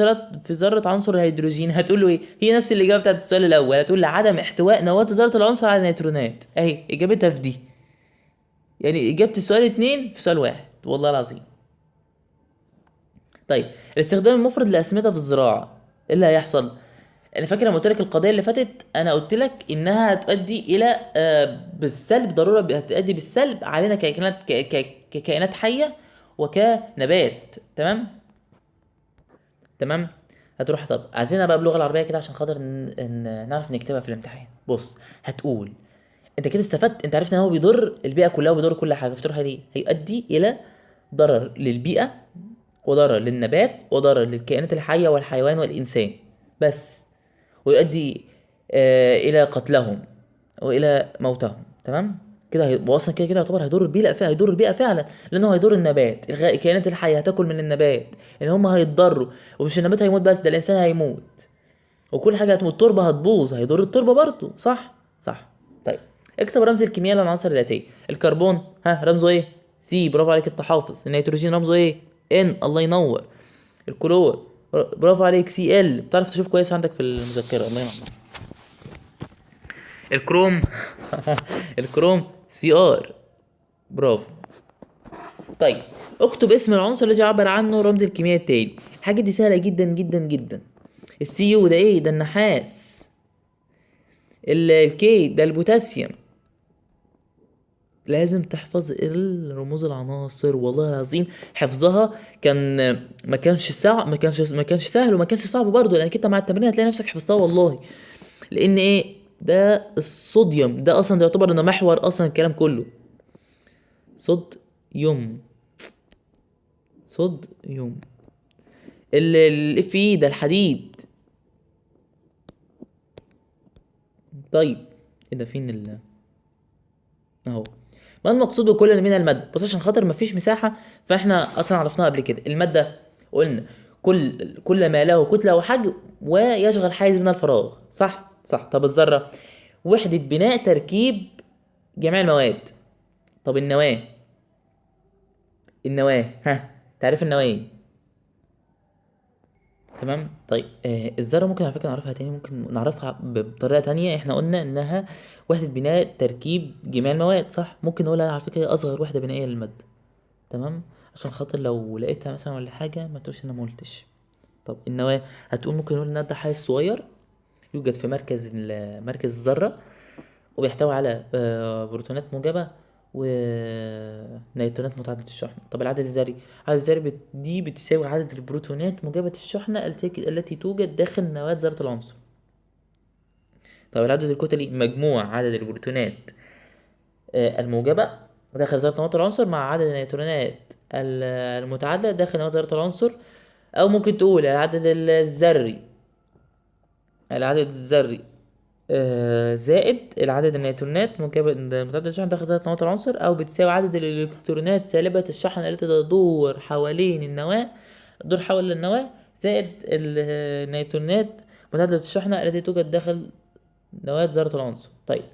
في ذرة عنصر الهيدروجين. هتقول له ايه؟ هي نفس الاجابة بتاعت السؤال الاول، هتقول عدم احتواء نواة ذرة العنصر على النيوترونات. اهي اجابتها في دي، يعني اجابة السؤال 2 في سؤال 1 والله العظيم. طيب الاستخدام المفرط للاسمده في الزراعة ايه اللي هيحصل؟ انا فاكر لما قلت لك القضية اللي فاتت انا قلت لك انها هتؤدي الى بالسلب، ضرورة هتؤدي بالسلب علينا ككائنات حيه وكنبات. تمام تمام. هتروح طب عايزينها بقى باللغة العربية كده عشان خاطر نعرف نكتبها في الامتحان. بص هتقول انت كده استفدت، انت عرفت ان هو بيضر البيئة كلها وبيضر كل حاجة، فتروح ليه؟ هيؤدي الى ضرر للبيئة وضرر للنبات وضرر للكائنات الحية والحيوان والانسان بس، ويؤدي الى قتلهم والى موتهم. تمام كده. هو اصلا كده كده يعتبر هيضر البيئة، هيضر البيئة فعلا، لانه هيضر النبات، الكائنات الحية هتاكل من النبات، ان هم هيتضروا، ومش النبات هيموت بس، ده الانسان هيموت وكل حاجة هتموت، التربة هتبوظ، هيضر التربة برضه. صح صح. طيب اكتب رمز الكيمياء للعناصر الاتية. الكربون ها رمزه ايه؟ C، برافو عليك انت حافظ. النيتروجين رمزه ايه؟ N، الله ينور. الكلور برافو عليك Cl، بتعرف تشوف كويس عندك في المذكرة، الله ينور. الكروم الكروم Cr، برافو. طيب اكتب اسم العنصر الذي يعبر عنه رمز الكيمياء التالي. الحاجة دي سهلة جدا جدا جدا. السي يو ده ايه؟ ده النحاس. ال K ده البوتاسيوم. لازم تحفظ الرموز العناصر والله العظيم، حفظها كان ما كانش صعب، ما كانش سهل وما كانش صعب برضه، لانك انت مع التمرين هتلاقي نفسك حفظتها والله. لان ايه ده؟ الصوديوم ده اصلا ده يعتبر انه محور اصلا الكلام كله. صوديوم، صوديوم. ال Fe ده الحديد. طيب ايه ده؟ فين ال اهو. ما المقصود بكل من المادة؟ بس عشان خاطر مفيش مساحة فاحنا اصلا عرفناها قبل كده. المادة قلنا كل ما له كتلة وحجم ويشغل حيز من الفراغ. صح صح. طب الذرة وحدة بناء تركيب جميع المواد. طب النواة، النواة ها تعرف النواة ايه؟ تمام. طيب الذرة ممكن على فكرة نعرفها تاني، ممكن نعرفها بطريقة تانية. احنا قلنا انها وحدة بناء تركيب جميع المواد، صح؟ ممكن نقولها على فكرة هي اصغر وحدة بنائية للمادة. تمام، عشان خاطر لو لقيتها مثلا ولا حاجة ما تقولش انا ما قلتش. طب النواة هتقول ممكن نقول ان ده حيز صغير يوجد في مركز الذرة، وبيحتوي على بروتونات موجبة ونيوترونات متعددة الشحنة. طب العدد الذري، العدد الذري دي بتساوي عدد البروتونات موجبة الشحنة التي توجد داخل نواة ذرة العنصر. طب العدد الكتلي مجموع عدد البروتونات الموجبة داخل ذرة نواة العنصر مع عدد النيوترونات المتعادلة داخل نواة ذرة العنصر، أو ممكن تقول العدد الذري، العدد الذري زائد العدد النيوترونات موجبة متعددة الشحن داخل ذرة نواة العنصر، أو بتساوي عدد الإلكترونات سالبة الشحن التي تدور حوالين النواة، تدور حول النواة، زائد النيوترونات متعددة الشحنة التي توجد داخل نواة ذرة العنصر. طيب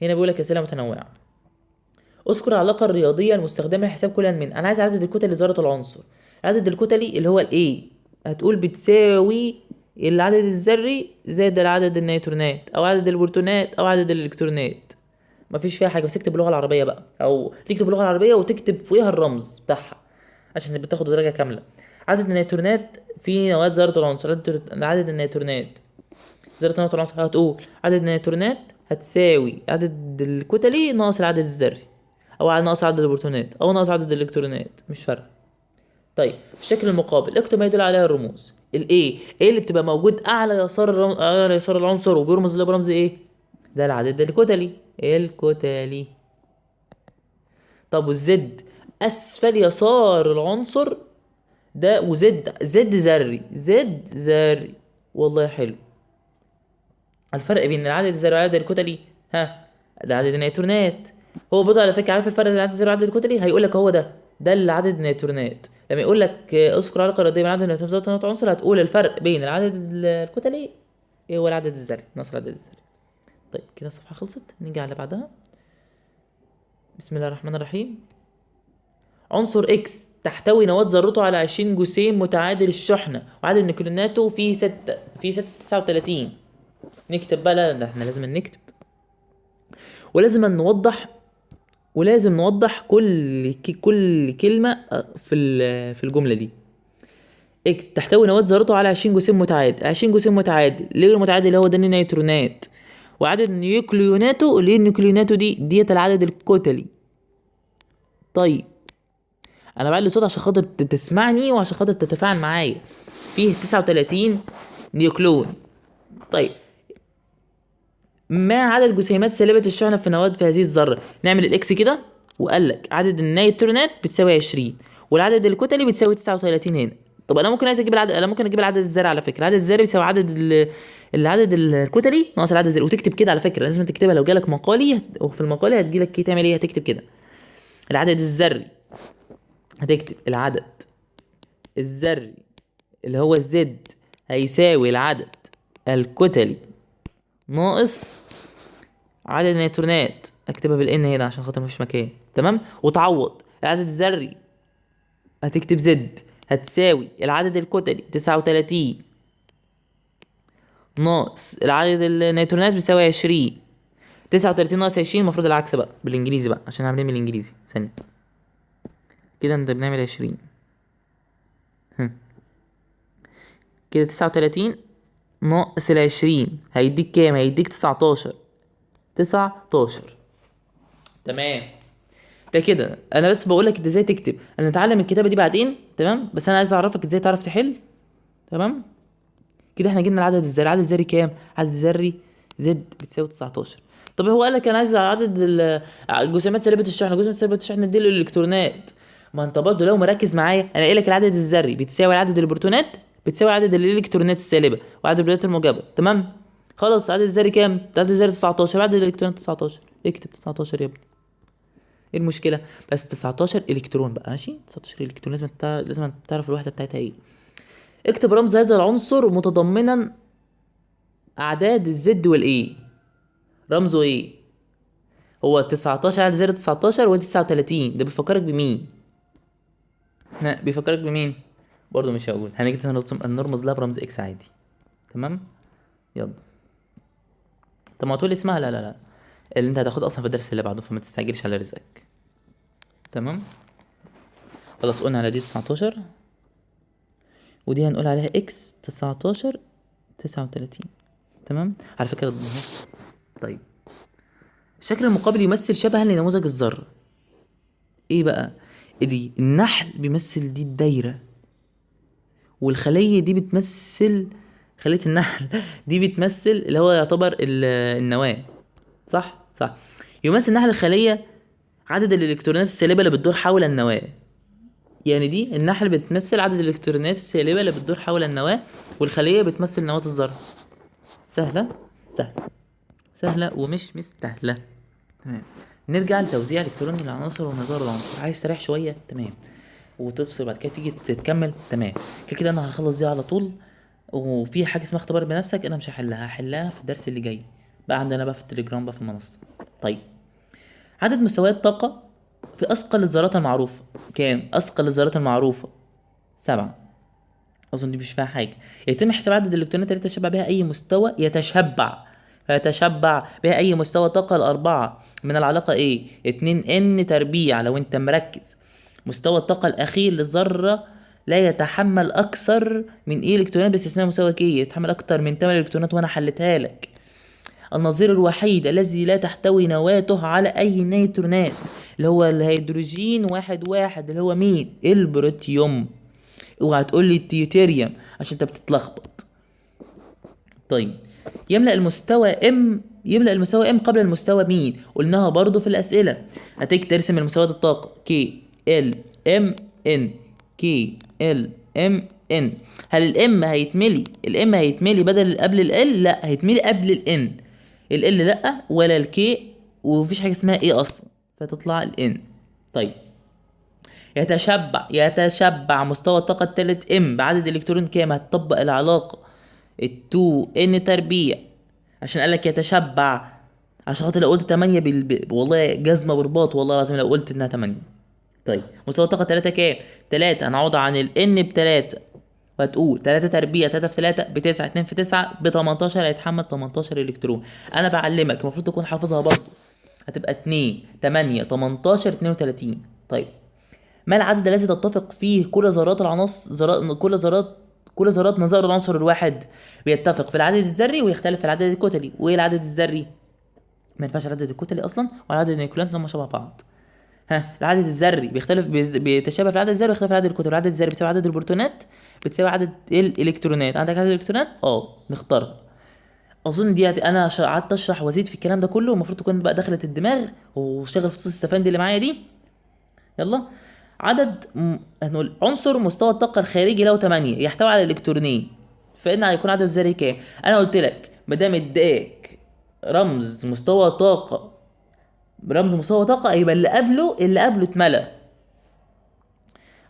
هنا بيقول لك أسئلة متنوعة. اذكر العلاقة الرياضية المستخدمة لحساب كل من، أنا عايز عدد الكتل لذرة العنصر. عدد الكتلي اللي هو ال A هتقول بتساوي العدد الذري زائد العدد النيوترونات أو عدد البروتونات أو عدد الإلكترونات، مفيش فيها حاجة، بس اكتب باللغة العربية بقى، أو تكتب باللغة العربية وتكتب فوقيها الرمز بتاعها عشان بتاخد درجة كاملة. عدد النيوترونات في نواة ذرة العنصر، عدد النيوترونات ذرة نواة العنصر هتقول عدد النيوترونات هتساوي عدد الكتلي ناقص العدد الذري، أو ناقص عدد البروتونات، أو ناقص عدد الإلكترونات، مش فارقة. طيب في الشكل المقابل اكتب ما يدل عليها الرموز. ال A ايه اللي بتبقى موجود اعلى يسار اعلى يسار العنصر وبيرمز له برمز ايه؟ ده العدد الكتلي، الكتلي. طب وال Z اسفل يسار العنصر ده، و Z Z ذري، Z ذري. والله حلو. الفرق بين العدد الذري والعدد الكتلي، ها ده عدد النيوترونات. هو برضه على فكرة عارف الفرق بين العدد الذري والعدد الكتلي؟ هيقول لك هو ده اللي عدد النيوترونات. لما يقول لك اذكر علاقة رياضية بين عدد النيوترونات وذرة عنصر، هتقول الفرق بين العدد الكتلي ايه هو العدد الذري ناقص العدد الذري. طيب كده الصفحة خلصت، نيجي على بعدها. بسم الله الرحمن الرحيم. عنصر X تحتوي نواة ذرته على 20 جسيم متعادل الشحنة وعدد نيوكليوناته فيه ستة، فيه ستة تسعة وتلاتين. نكتب بقى، لا ده احنا لازم نكتب، ولازم نوضح، ولازم نوضح كل كلمة في الجملة دي. X تحتوي نواة ذرته على 20 جسيم متعادل، 20 جسيم متعادل، ليه المتعادل اللي هو ده النيوترونات، وعدد نيوكليوناته اللي هي النيوكليوناته دي ديت العدد الكتلي. طيب انا بعلي صوت عشان خاطر تسمعني وعشان خاطر تتفاعل معايا. فيه 39 نيوكلون. طيب ما عدد جسيمات سالبة الشحنة في نواة في هذه الذرة؟ نعمل ال X كده، وقال لك عدد النيوترونات بتساوي 20 والعدد الكتلي بتساوي 39 هنا. طب انا ممكن عايز اجيب العدد، انا ممكن اجيب العدد الذري على فكرة. العدد الذري بيساوي عدد العدد الكتلي ناقص العدد الذري، وتكتب كده على فكرة، لازم تكتبها. لو جالك مقالي وفي المقالي هتجيلك ايه، تعمل ايه؟ هتكتب كده العدد الذري، هتكتب العدد الذري اللي هو ال Z هيساوي العدد الكتلي ناقص عدد النيوترونات، اكتبها بال N هنا عشان خاطر مفيش مكان، تمام؟ وتعوض العدد الذري، هتكتب Z هتساوي العدد الكتلي 39 ناقص العدد النيوترونات بيساوي 20. 39 ناقص 20 المفروض العكس بقى بالانجليزي بقى عشان عاملين بالانجليزي. ثانية كده انت بنعمل 20، كده 39 ناقص 20 هيديك كام؟ هيديك 19. 19 تمام. ده كده انا بس بقولك انت ازاي تكتب، انا هنتعلم الكتابة دي بعدين، تمام؟ بس انا عايز اعرفك ازاي تعرف تحل، تمام؟ كده احنا جبنا العدد الذري. العدد الذري كام؟ العدد الذري Z بتساوي 19. طب هو قال لك انا عايز عدد الجسيمات سالبة الشحنة، جسيمات سالبة الشحنة دي الالكترونات. ما انت برضه لو مركز معايا انا قايل لك العدد الذري بتساوي عدد البروتونات بتساوي عدد الالكترونات السالبة وعدد البروتونات الموجبة، تمام؟ خلاص عدد الذري كام؟ عدد الذري 19، عدد الالكترونات 19، اكتب 19 يا ابني. ايه المشكلة؟ بس 19 الكترون بقى، ماشي؟ 19 الكترون لازم تعرف الوحدة بتاعتها ايه. اكتب رمز هذا العنصر متضمنا اعداد ال Z وال A. رمزه ايه؟ هو 19، عدد ذري 19 و 39. ده بيفكرك بمين؟ لا بيفكرك بمين؟ برضه مش هقول، هنيجي نرمز لها برمز X عادي، تمام؟ يلا. طب ما تقول اسمها؟ لا لا لا، اللي انت هتاخده اصلا في الدرس اللي بعده، فما تستعجلش على رزقك. تمام خلاص قلنا على دي 19، ودي هنقول عليها X 19 39. تمام على فكرة. طيب الشكل المقابل يمثل شبها لنموذج الذرة. ايه بقى دي؟ النحل بيمثل دي الدايرة، والخلية دي بتمثل خلية النحل دي بتمثل اللي هو يعتبر النواة، صح؟ صح. يمثل نحل الخلية عدد الإلكترونات السالبة اللي بتدور حول النواة. يعني دي النحل بتمثل عدد الإلكترونات السالبة اللي بتدور حول النواة، والخلية بتمثل نواة الذرة. سهلة سهلة سهلة ومش مستاهلة. تمام. نرجع لتوزيع الإلكتروني للعناصر ونظائر العنصر. عايز تريح شوية؟ تمام. وتفصل بعد كده تيجي تكمل؟ تمام. كده كده أنا هخلص دي على طول. وفي حاجة اسمها اختبار بنفسك أنا مش هحلها، هحلها في الدرس اللي جاي بقى عندنا بقى في التليجرام بقى في المنصة. طيب عدد مستويات طاقة في أثقل الذرات المعروفة كام؟ أثقل الذرات المعروفة 7. أظن دي مش فيها حاجة. يتم حساب عدد الإلكترونات التي يتشبع بها أي مستوى، يتشبع بها أي مستوى طاقة الأربعة من العلاقة إيه؟ 2 N تربيع. لو أنت مركز مستوى الطاقة الأخير للذرة لا يتحمل أكثر من إيه إلكترونات باستثناء مستوى K، يتحمل أكثر من 8 إلكترونات وأنا حلتها لك. النظير الوحيد الذي لا تحتوي نواته على أي نيوترونات اللي هو الهيدروجين 1 1 اللي هو مين؟ البروتيوم. اوعى تقول لي الديوتيريوم عشان انت بتتلخبط. طيب يملأ المستوى M، يملأ المستوى M قبل المستوى مين؟ قلناها برضو في الأسئلة. هتيجي ترسم المستويات الطاقة K L M N، K L M N. هل ال M هيتملي؟ ال M هيتملي بدل قبل ال L؟ لا، هيتملي قبل ال N. ال L لا ولا ال K، ومفيش حاجة اسمها A أصلا، فتطلع ال N. طيب يتشبع مستوى الطاقة التالت M بعدد إلكترون كام؟ هتطبق العلاقة ال 2 N تربيع، عشان قالك يتشبع، عشان خاطر لو قلت 8 والله جزمة برباط والله العظيم لو قلت إنها 8. طيب مستوى الطاقة 3 كام؟ 3. هنعوض عن ال N ب3، وهتقول 3 تربيع 3 في 3 ب9، 2 في 9 ب18، هيتحمل 18 إلكترون. أنا بعلمك المفروض تكون حافظها برضه. هتبقى 2 8 18 32. طيب ما العدد الذي تتفق فيه كل ذرات العناصر، كل ذرات نظائر العنصر الواحد؟ بيتفق في العدد الذري ويختلف في العدد الكتلي. وايه العدد الذري؟ ما ينفعش العدد الكتلي اصلا ولا عدد النيوكليونات هم شبه بعض. ها العدد الذري بيختلف، بيتشابه في العدد الذري ويختلف في العدد الكتلي. العدد الذري بيساوي عدد البروتونات بتساوي عدد الالكترونات. عندك عدد الالكترونات؟ نختارها. اظن دي انا قعدت اشرح وازيد في الكلام ده كله، المفروض تكون بقى دخلت الدماغ وشغل فصوص السفندي اللي معايا دي. يلا عدد هنقول عنصر مستوى الطاقة الخارجي له 8 يحتوي على الكترونين، فإن هيكون عدد الذري كام؟ أنا قلت لك ما دام اداك رمز مستوى طاقة، رمز مستوى طاقة يبقى اللي قبله اتملى.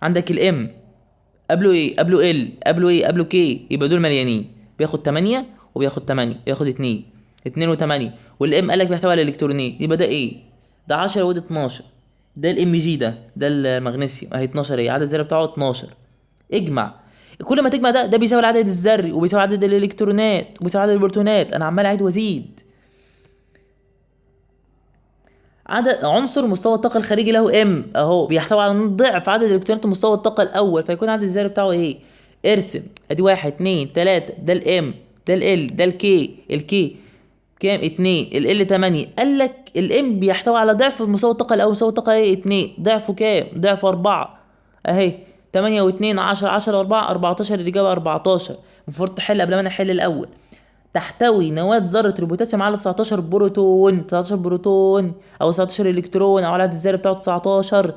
عندك ال M قبله ايه؟ قبله L، قبله ايه؟ قبله K، يبقى دول مليانين، بياخد 8 وبياخد 8، ياخد 2 2 و8، وال M قالك بيحتوي على الكترونين، يبقى ده ايه؟ ده 10 وده 12، ده ال Mg ده المغنيسيوم اهي 12، ايه عدد الذري بتاعه 12. اجمع، كل ما تجمع ده بيساوي العدد الذري وبيساوي عدد الالكترونات وبيساوي عدد البروتونات. انا عمال اعيد وازيد. عدد عنصر مستوى الطاقة الخارجي له M اهو بيحتوي على ضعف عدد الالكترونات مستوى الطاقة الاول، فيكون عدد الذري بتاعه ايه؟ ارسم، ادي 1 2 3، ده ال M، ده ال L، ده ال K، ال K كام؟ 2، ال L 8. قال لك ال M بيحتوي على ضعف مستوى الطاقة الأول، مستوى الطاقة ايه؟ 2، ضعفه كام؟ ضعفه 4 اهي، 8 و2 10، 10 و4 14، الإجابة 14. المفروض تحل قبل ما انا احل الأول. تحتوي نواة ذرة البوتاسيوم على 19 بروتون، 19 بروتون أو 19 إلكترون أو العدد الذري بتاعه 19،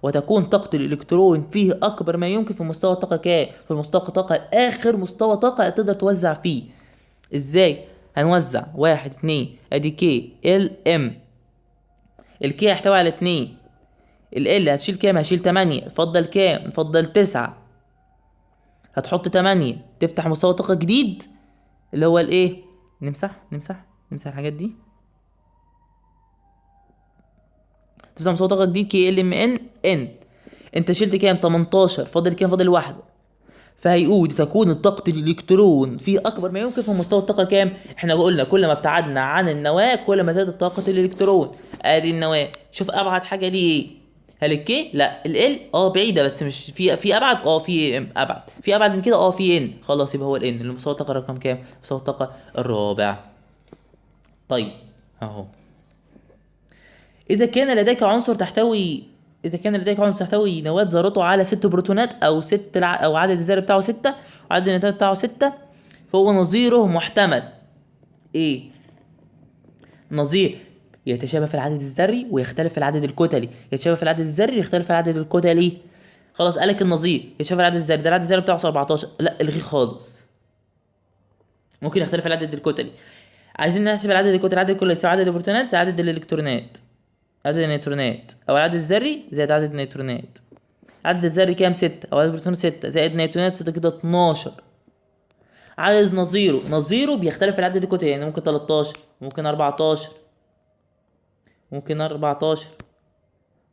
وتكون طاقة الإلكترون فيه أكبر ما يمكن في مستوى الطاقة كام؟ في مستوى الطاقة آخر مستوى طاقة تقدر توزع فيه. إزاي؟ هنوزع 1 2، ادي K L M، ال K هيحتوي على 2، ال L هتشيل كام؟ هشيل 8، فضل كام؟ فضل 9، هتحط 8 تفتح مستوى طاقة جديد اللي هو الايه؟ نمسح نمسح نمسح الحاجات دي، تفتح مستوى طاقة جديد K L M N N. انت شلت كام؟ 18، فاضل كام؟ فاضل واحدة. فهيقول تكون طاقة الإلكترون في أكبر ما يمكن في مستوى الطاقة كام؟ احنا قلنا كل ما ابتعدنا عن النواة كل ما زادت طاقة الإلكترون. ادي النواة، شوف أبعد حاجة ليه ايه؟ هل ال K؟ لا. ال L بعيدة بس مش في ابعد، في ابعد، في ابعد من كده، في N. خلاص يبقى هو ال N اللي مستوى الطاقة رقم كام؟ مستوى الطاقة الرابع. طيب اهو، اذا كان لديك عنصر تحتوي، اذا كان لديك عنصر تحتوي نواة ذرته على 6 بروتونات او 6 او عدد الذري بتاعه 6 وعدد النيوترونات بتاعه 6، فهو نظيره محتمل ايه؟ نظير يتشابه في العدد الذري ويختلف في العدد الكتلي، يتشابه في العدد الذري ويختلف في العدد الكتلي. خلاص قالك النظير يتشابه في العدد الذري، ده العدد الذري بتاعه 17، لا الغيه خالص، ممكن يختلف في العدد الكتلي. عايزين نحسب العدد الكتلي، العدد الكتلي يساوي عدد البروتونات زائد عدد الالكترونات، عدد النيوترونات، او العدد الذري زائد عدد النيوترونات. عدد الذري كام؟ 6، او عدد البروتونات 6 زائد نيوترونات 6 كده 12. عايز نظيره، نظيره بيختلف في العدد الكتلي، يعني ممكن 13، ممكن 14، ممكن 14،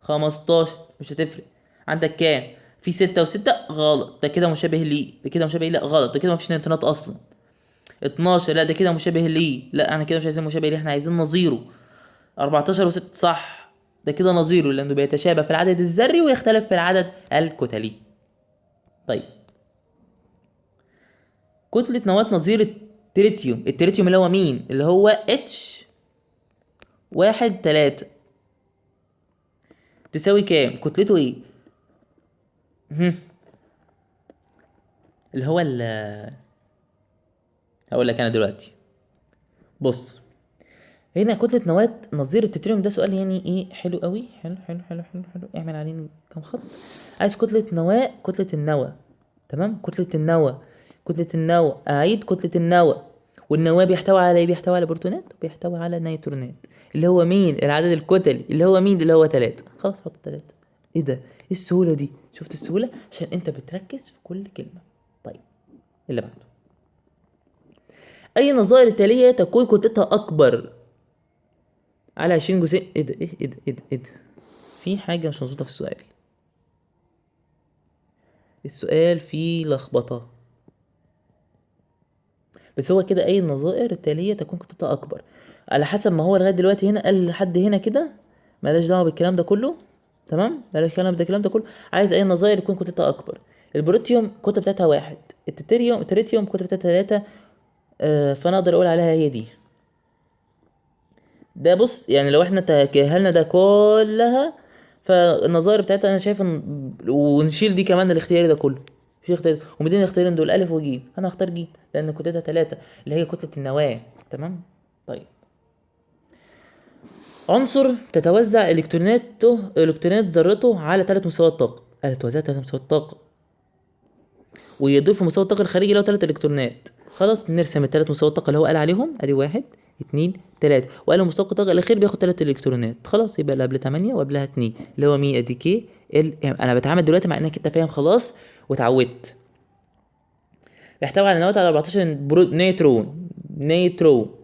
15، مش هتفرق. عندك كام؟ في 6 و6، غلط، ده كده مشابه ليه، ده كده مشابه ليه، لا غلط، ده كده مفيش نيوترونات اصلا. 12، لا ده كده مشابه ليه، لا احنا كده مش عايزين مشابه ليه، احنا عايزين نظيره. 14 و6 صح، ده كده نظيره لانه بيتشابه في العدد الذري ويختلف في العدد الكتلي. طيب كتلة نواة نظير التريتيوم، التريتيوم اللي هو مين؟ اللي هو H 1 3، تساوي كام؟ كتلته ايه؟ اللي هو هقول لك انا دلوقتي. بص هنا كتلة نواة نظير التريتيوم، ده سؤال يعني ايه حلو قوي، حلو حلو حلو حلو حلو، اعمل عليه كام خط. عايز كتلة نواة، كتلة النواة، تمام؟ كتلة النواة، كتلة النواة، اعيد كتلة النواة. والنواة بيحتوي على ايه؟ بيحتوي على بروتونات وبيحتوي على نيوترونات، اللي هو مين؟ العدد الكتلي اللي هو مين؟ اللي هو 3. خلاص حط 3. ايه ده؟ ايه السهولة دي؟ شفت السهولة؟ عشان انت بتركز في كل كلمة. طيب اللي بعده، اي نظائر التالية تكون كتلتها اكبر على 20 جزيء؟ ايه ده؟ ايه ايه ده؟ ايه ده؟ ايه ده؟ في حاجة مش مظبوطة في السؤال، السؤال فيه لخبطة. بس هو كده اي النظائر التالية تكون كتلتها اكبر على حسب ما هو لغاية دلوقتي هنا قال لحد هنا كده، مالهاش دعوة بالكلام ده كله، تمام؟ مالهاش دعوة بالكلام ده كله. عايز اي النظائر يكون كتلتها اكبر. البروتيوم الكتلة بتاعتها 1، التريتيوم الكتلة بتاعتها 3، فانا اقدر اقول عليها هي دي. ده بص يعني لو احنا تجاهلنا ده كلها فالنظائر بتاعتها انا شايف ان، ونشيل دي كمان الاختياري ده كله، مفيش اختيار، ومدينا الاختيارين دول الف وج، انا هختار ج لان كتلتها 3 اللي هي كتلة النواة، تمام؟ طيب عنصر تتوزع الكترونات ذرته على 3 مستويات طاقة، قال تتوزع 3 مستويات طاقة ويدور في مستوى الطاقة الخارجي له 3 الكترونات. خلاص نرسم الثلاث مستويات الطاقة اللي هو قال عليهم، ادي 1 2 3، وقال مستوى الطاقة الأخير بياخد 3 إلكترونات. خلاص يبقى اللي قبل 8 وقبلها 2 اللي هو مين؟ ادي K L M. أنا بتعامل دلوقتي مع إنك أنت فاهم خلاص واتعودت. بيحتوي على نواة على 14 نيوترون، نيوترون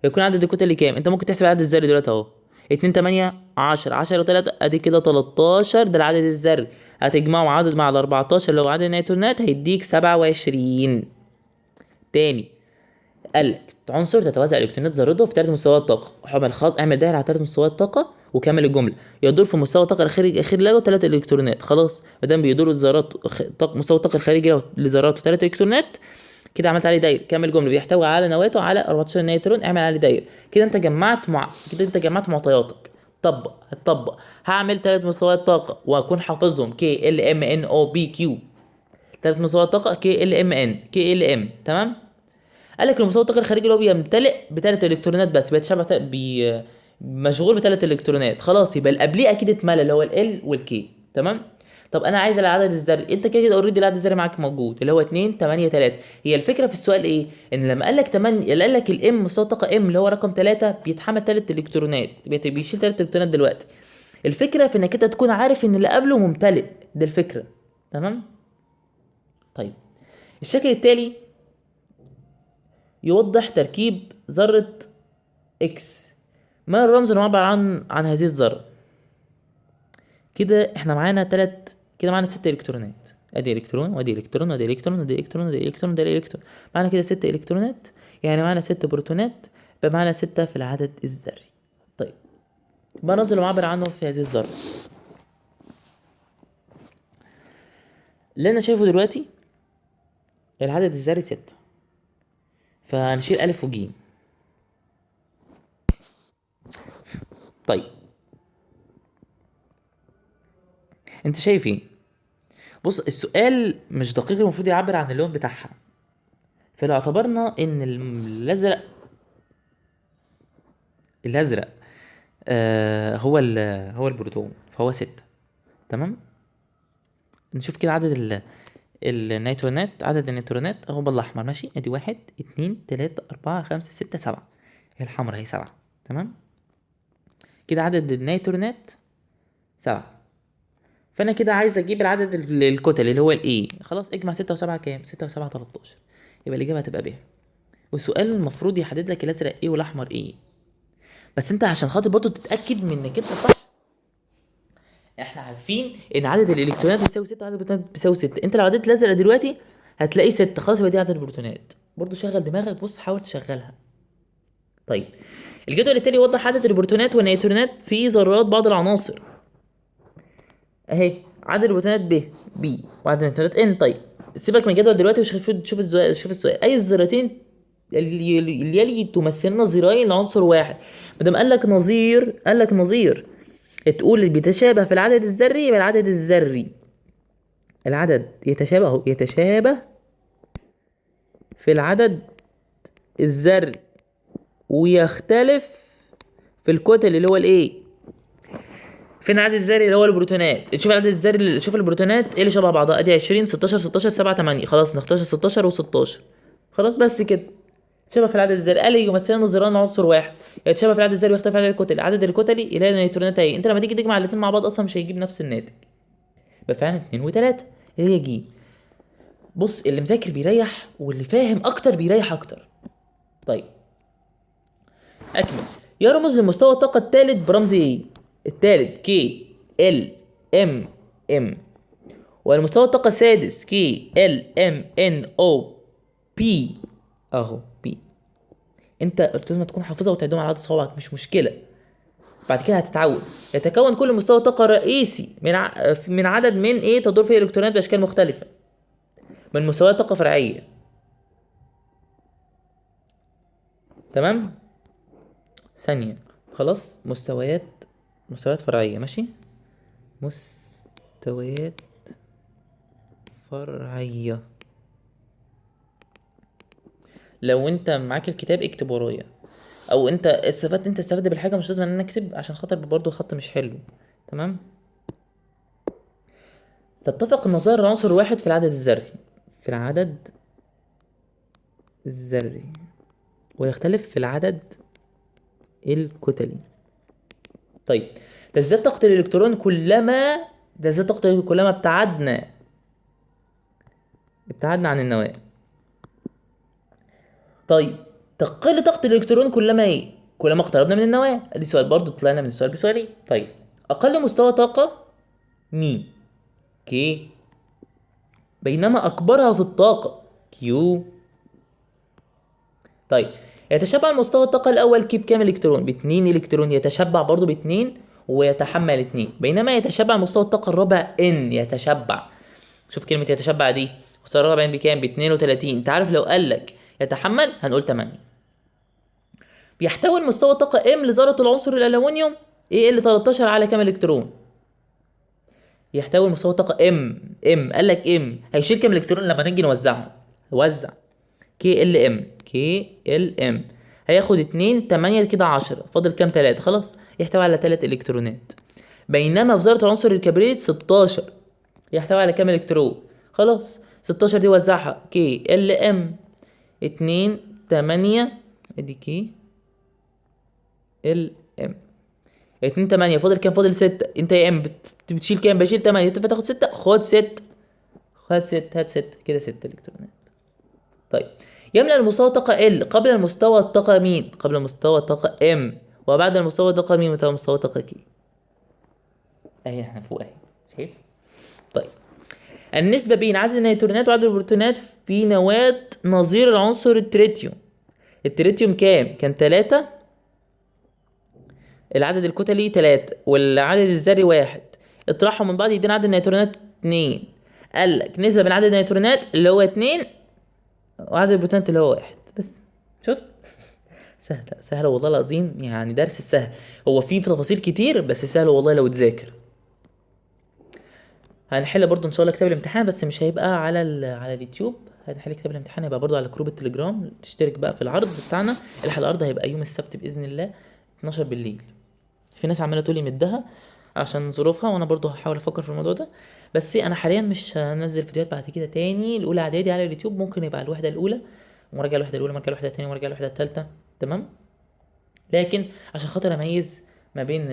يكون عدد الكتل كام؟ أنت ممكن تحسب العدد الذري دلوقتي أهو، 2 8 10، 10 و3 ادي كده 13، ده العدد الذري، هتجمعه عدد مع ال 14 اللي هو عدد النيوترونات هيديك 27. تاني قال لك عنصر تتوزع الكترونات ذرته في 3 مستويات طاقة، اعمل خط، اعمل دايرة على 3 مستويات طاقة وكمل الجملة. يدور في مستوى الطاقة الخارجي الأخير له 3 إلكترونات. خلاص ما دام بيدور الذرات مستوى الطاقة الخارجي له لذراته 3 إلكترونات، كده عملت عليه دايرة. كمل الجملة، بيحتوي على نواته على 14 نيوترون، اعمل عليه دايرة. كده انت جمعت كده انت جمعت معطياتك. طبق، هتطبق، هعمل 3 مستويات طاقة واكون حافظهم K L M N O P Q. 3 مستويات طاقة K L M N K L M، تمام؟ قال لك المستوى الطاقة الخارجي اللي هو بيمتلئ بثلاث الكترونات بس، بيتشبع مشغول بثلاث الكترونات. خلاص يبقى اللي قبليه اكيد اتملى اللي هو ال L وال K، تمام؟ طب انا عايز العدد الذري، انت كده كده already العدد الذري معاك موجود اللي هو 2 8 3. هي الفكرة في السؤال ايه؟ ان لما قال لك 8، اللي قال لك ال M مستوى الطاقة M اللي هو رقم 3 بيتحمل 3 الكترونات، بيشيل 3 الكترونات دلوقتي. الفكرة في انك انت تكون عارف ان اللي قبله ممتلئ، ده الفكرة، تمام؟ طيب الشكل التالي يوضح تركيب ذرة X. ما الرمز المعبر عن هذه الذرة؟ كده احنا معانا تلات، كده معانا 6 الكترونات، ادي الكترون وادي الكترون وادي الكترون وادي الكترون وادي الكترون وادي الكترون، معانا كده 6 الكترونات، يعني معانا 6 بروتونات، يبقى معانا 6 في العدد الذري. طيب ما الرمز المعبر عنه في هذه الذرة؟ اللي انا شايفه دلوقتي العدد الذري 6، فهنشيل ألف وجيم. طيب انت شايف ايه؟ بص السؤال مش دقيق، المفروض يعبر عن اللون بتاعها. فلو اعتبرنا ان الازرق هو هو البروتون، فهو 6. تمام. نشوف كده عدد النيوترونات، عدد النيوترونات اهو بالاحمر، ماشي، ادي 1 2 3 4 5 6 7، هي الحمراء هي 7. تمام كده عدد النيوترونات 7. فانا كده عايز اجيب العدد الكتل اللي هو ال A. خلاص اجمع 6 و7 كام؟ 6 و7 13، يبقى الاجابة هتبقى ب. والسؤال المفروض يحدد لك الازرق ايه والاحمر ايه، بس انت عشان خاطر برضه تتاكد من انك انت صح. احنا عارفين ان عدد الالكترونات بتساوي 6 وعدد البروتونات بتساوي 6. انت لو عددت الازرق دلوقتي هتلاقيه 6، خلاص يبقى دي عدد البروتونات. برضه شغل دماغك، بص حاول تشغلها. طيب الجدول التالي يوضح عدد البروتونات والنيوترونات في ذرات بعض العناصر. اهي عدد البروتونات ب P وعدد النيوترونات N. طيب سيبك من الجدول دلوقتي وشوف شوف السؤال. اي الذرتين اللي يلي تمثلنا نظيرين لعنصر واحد؟ ما دام قال لك نظير، قال لك نظير، تقول اللي بيتشابه في العدد الذري، يبقى العدد الذري العدد يتشابه، يتشابه في العدد الذري ويختلف في الكتل اللي هو ال A. فين العدد الذري اللي هو البروتونات؟ شوف العدد الذري، شوف البروتونات ايه اللي شبه بعضها. ادي 20 16 16 7 8، خلاص نختار 16 و16، خلاص بس كده. تشابه في العدد الذري، قال يمثلنا نظيران عنصر واحد، يتشابه في العدد الذري ويختلف في عدد الكتل. العدد الكتلي الى النيوترونات اهي. انت لما تيجي تجمع الاثنين مع بعض اصلا مش هيجيب نفس الناتج، يبقى فعلا 2 و3 اللي هي ج. بص اللي مذاكر بيريح واللي فاهم اكتر بيريح اكتر. طيب اكمل. يرمز لمستوى الطاقة الثالث برمز ايه؟ الثالث K L M M، والمستوى الطاقة السادس K L M N O P اهو P. انت لازم تكون حافظها وتعدهم على عدد صوابعك، مش مشكلة، بعد كده هتتعود. يتكون كل مستوى طاقة رئيسي من عدد من ايه تدور فيه الالكترونات باشكال مختلفة من مستويات طاقة فرعية. تمام؟ ثانية خلاص، مستويات فرعية، ماشي، مستويات فرعية. لو انت معاك الكتاب اكتب ورايا، او انت استفدت، انت استفدت بالحاجة مش لازم ان انا اكتب عشان خاطر برضو الخط مش حلو. تمام. تتفق النظائر العنصر واحد في العدد الذري، في العدد الذري، ويختلف في العدد الكتلي. طيب تزداد طاقة الإلكترون كلما، تزداد طاقة الإلكترون كلما ابتعدنا عن النواة. طيب تقل طاقة الإلكترون كلما إيه؟ كلما اقتربنا من النواة. ادي سؤال برضو طلعنا من السؤال بسؤالين. طيب أقل مستوى طاقة مين؟ K، بينما أكبرها في الطاقة Q. طيب يتشبع المستوى الطاقة الأول K بكام إلكترون؟ ب2 إلكترون، يتشبع برضو ب2 ويتحمل 2. بينما يتشبع مستوى الطاقة الرابع N، يتشبع، شوف كلمة يتشبع دي، مستوى الرابع N بكام؟ ب32. أنت عارف لو قال لك يتحمل هنقول 8. بيحتوي المستوى الطاقة M لذرة العنصر الألومنيوم Al 13 على كام إلكترون؟ يحتوي المستوى الطاقة M، M قال لك M هيشيل كام إلكترون لما نيجي نوزعهم؟ وزع K L M، K L M هياخد 2 8 كده 10، فاضل كام؟ 3، خلاص يحتوي على 3 إلكترونات. بينما في ذرة العنصر الكبريت 16 يحتوي على كام إلكترون؟ خلاص 16 دي وزعها K L M 2 8، ادي K L M 2 8، فاضل كام؟ فاضل 6. انت يا M بتشيل كام؟ بشيل 8، تاخد 6، خد 6، خد 6، هات 6 كده، 6 إلكترونات. طيب يملأ المستوى الطاقة L قبل المستوى الطاقة مين؟ قبل المستوى الطاقة M، وبعد المستوى الطاقة مين؟ مستوى الطاقة K. اهي احنا فوق اهي، شايف؟ طيب النسبة بين عدد النيوترونات وعدد البروتونات في نواة نظير العنصر التريتيوم. التريتيوم كام؟ كان 3، العدد الكتلي 3 والعدد الذري 1، اطرحهم من بعض يدينا عدد النيوترونات 2. قال لك نسبه بين عدد النيوترونات اللي هو 2 وعدد البروتونات اللي هو 1 بس. شفت؟ سهلة سهلة والله العظيم، يعني درس سهل، هو فيه تفاصيل كتير بس سهل والله لو تذاكر. هنحل برضو ان شاء الله كتاب الامتحان، بس مش هيبقى على على اليوتيوب، هنحل كتاب الامتحان هيبقى برضو على group التليجرام. تشترك بقى في العرض بتاعنا، الحق العرض هيبقى يوم السبت باذن الله 12 بالليل. في ناس عماله تقولي مدها عشان ظروفها، وانا برضو هحاول افكر في الموضوع ده، بس انا حاليا مش هنزل فيديوهات بعد كده تاني الاولى اعدادي على اليوتيوب. ممكن يبقى الوحدة الاولى، مراجعه الوحدة الاولى، مراجعه الوحدة الثانية، مراجعه الوحدة الثالثة، تمام؟ لكن عشان خاطر اميز ما بين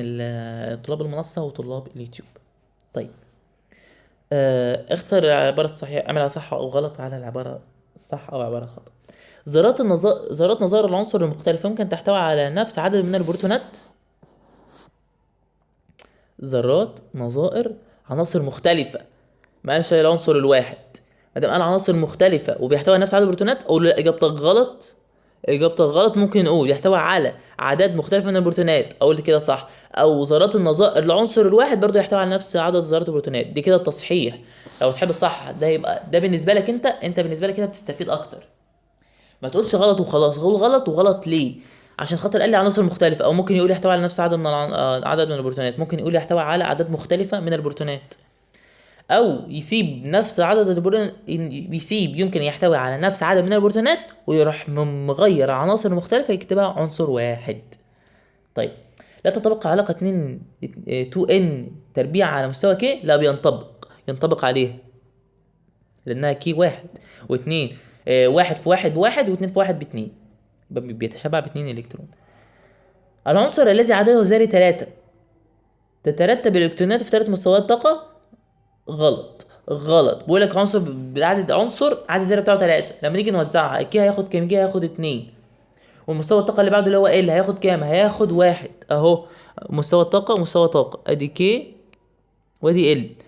طلاب المنصة وطلاب اليوتيوب. طيب اختر العبارة الصحيحة، اعملها صح او غلط على العبارة الصح او عبارة خطأ. ذرات نظائر العنصر المختلفة ممكن تحتوي على نفس عدد من البروتونات. ذرات نظائر عناصر مختلفة، ما قالش العنصر الواحد، ما دام قال عناصر مختلفة وبيحتوي على نفس عدد البروتونات، اقول له لا، اجابتك غلط، اجابتك غلط. ممكن نقول يحتوي على اعداد مختلفة من البروتونات، اقول كده صح، او ذرات النظائر العنصر الواحد برضه يحتوي على نفس عدد ذرات البروتونات، دي كده التصحيح. لو تحب الصح ده يبقى ده بالنسبة لك انت، انت بالنسبة لك كده بتستفيد اكتر. ما تقولش غلط وخلاص، قول غلط وغلط ليه؟ عشان خاطر قال لي عناصر مختلفة، او ممكن يقول يحتوي على نفس عدد من عدد من البروتونات، ممكن يقول يحتوي على اعداد مختلفة من البروتونات، او يسيب نفس عدد البروتون، يسيب يمكن يحتوي على نفس عدد من البروتونات ويروح مغير عناصر مختلفة يكتبها عنصر واحد. طيب لا تنطبق علاقة 2 n تربيع على مستوى K، لا بينطبق، ينطبق عليها لانها K واحد واتنين، واحد في واحد بواحد، واتنين في واحد باتنين، بيتشبع باتنين الكترون. العنصر الذي عدده الذري 3 تترتب الالكترونات في 3 مستويات طاقة. غلط غلط، بقول لك عنصر بالعدد، عنصر عدد الذري بتاعه 3، لما نيجي نوزعها K هياخد كام؟ K هياخد 2، ومستوى الطاقة اللي بعده اللي هو L هياخد كام؟ هياخد 1 اهو، مستوى الطاقة ومستوى طاقة، ادي K وادي L،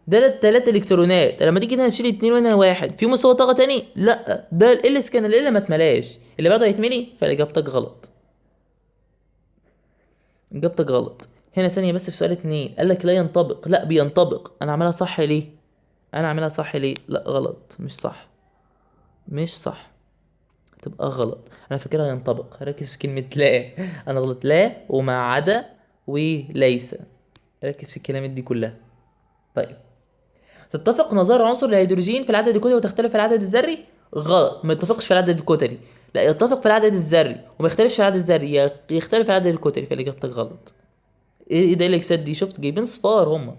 ده التلات الكترونات. لما تيجي هنا تشيل 2 وهنا 1، في مستوى طاقة تاني؟ لا، ده ال L كان ال L ما اتملاش، اللي بعده هيتملي، فاجابتك غلط، اجابتك غلط. هنا ثانية بس في سؤال 2 قال لك لا ينطبق، لا بينطبق، انا عاملها صح ليه؟ انا عاملها صح ليه؟ لا غلط، مش صح، مش صح، تبقى غلط. انا فاكرها ينطبق، ركز في كلمة لا، انا غلط، لا وما عدا وليس، ركز في الكلمات دي كلها. طيب تتفق نظائر عنصر الهيدروجين في العدد الكتلي وتختلف في العدد الذري؟ غلط، ما يتفقش في العدد الكتلي، لا يتفق في العدد الذري وما يختلفش في العدد الذري، يختلف في العدد الكتلي، فاجابتك غلط. ايه ده الاكسات دي؟ شفت جايبين صفار هما.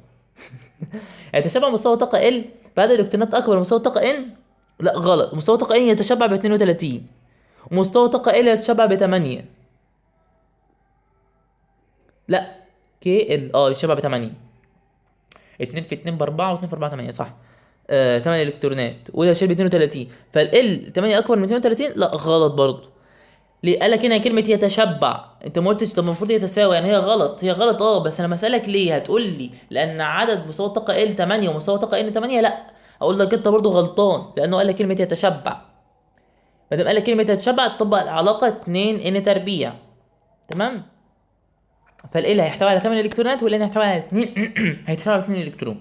يتشبع مستوى طاقة L بعدد الالكترونات اكبر من مستوى طاقة N؟ لا غلط، مستوى طاقة N يتشبع ب 32، ومستوى طاقة L يتشبع ب 8، لا K L يتشبع ب 8، 2 في 2 ب 4 و2 في 4 8، صح، 8 الكترونات، وده يشيل ب 32، فال L 8 اكبر من 32؟ لا غلط برضه. ليه؟ قال لك هنا كلمة يتشبع، انت ما قلتش، طب المفروض يتساوي، يعني هي غلط، هي غلط بس انا بسألك ليه؟ هتقول لي لأن عدد مستوى الطاقة L 8 ومستوى الطاقة N 8، لا، اقول لك انت برضه غلطان، لأنه قال لك كلمة يتشبع، ما دام قال لك كلمة يتشبع تطبق العلاقة 2 N تربيع، تمام؟ فال L هيحتوي على 8 الكترونات وال N هيحتوي على 2، هيتحتوي على 2 الكترون.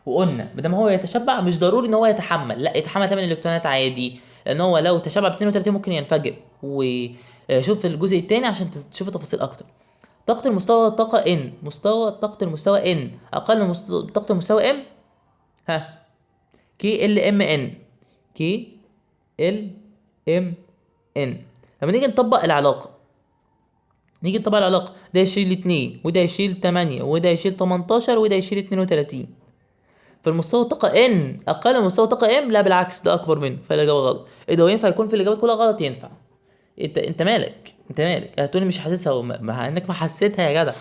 وقلنا ما دام هو يتشبع مش ضروري ان هو يتحمل، لا يتحمل 8 الكترونات عادي، لان هو لو تشبع ب 32 ممكن ينفجر. وشوف الجزء الثاني عشان تشوف التفاصيل اكتر. طاقة المستوى الطاقة N، مستوى طاقة المستوى N اقل من طاقة المستوى M، ها K L M N، K L M N. لما نيجي نطبق العلاقة، نيجي نطبق العلاقة، ده يشيل 2 وده يشيل 8 وده يشيل 18 وده يشيل 32، فالمستوى الطاقة N أقل من مستوى الطاقة M؟ لا بالعكس ده أكبر منه، فالإجابة غلط. إيه ده، هو ينفع يكون في الإجابات كلها غلط؟ ينفع. أنت مالك؟ أنت مالك؟ هتقولي مش حاسسها، مع إنك ما حسيتها يا جدع.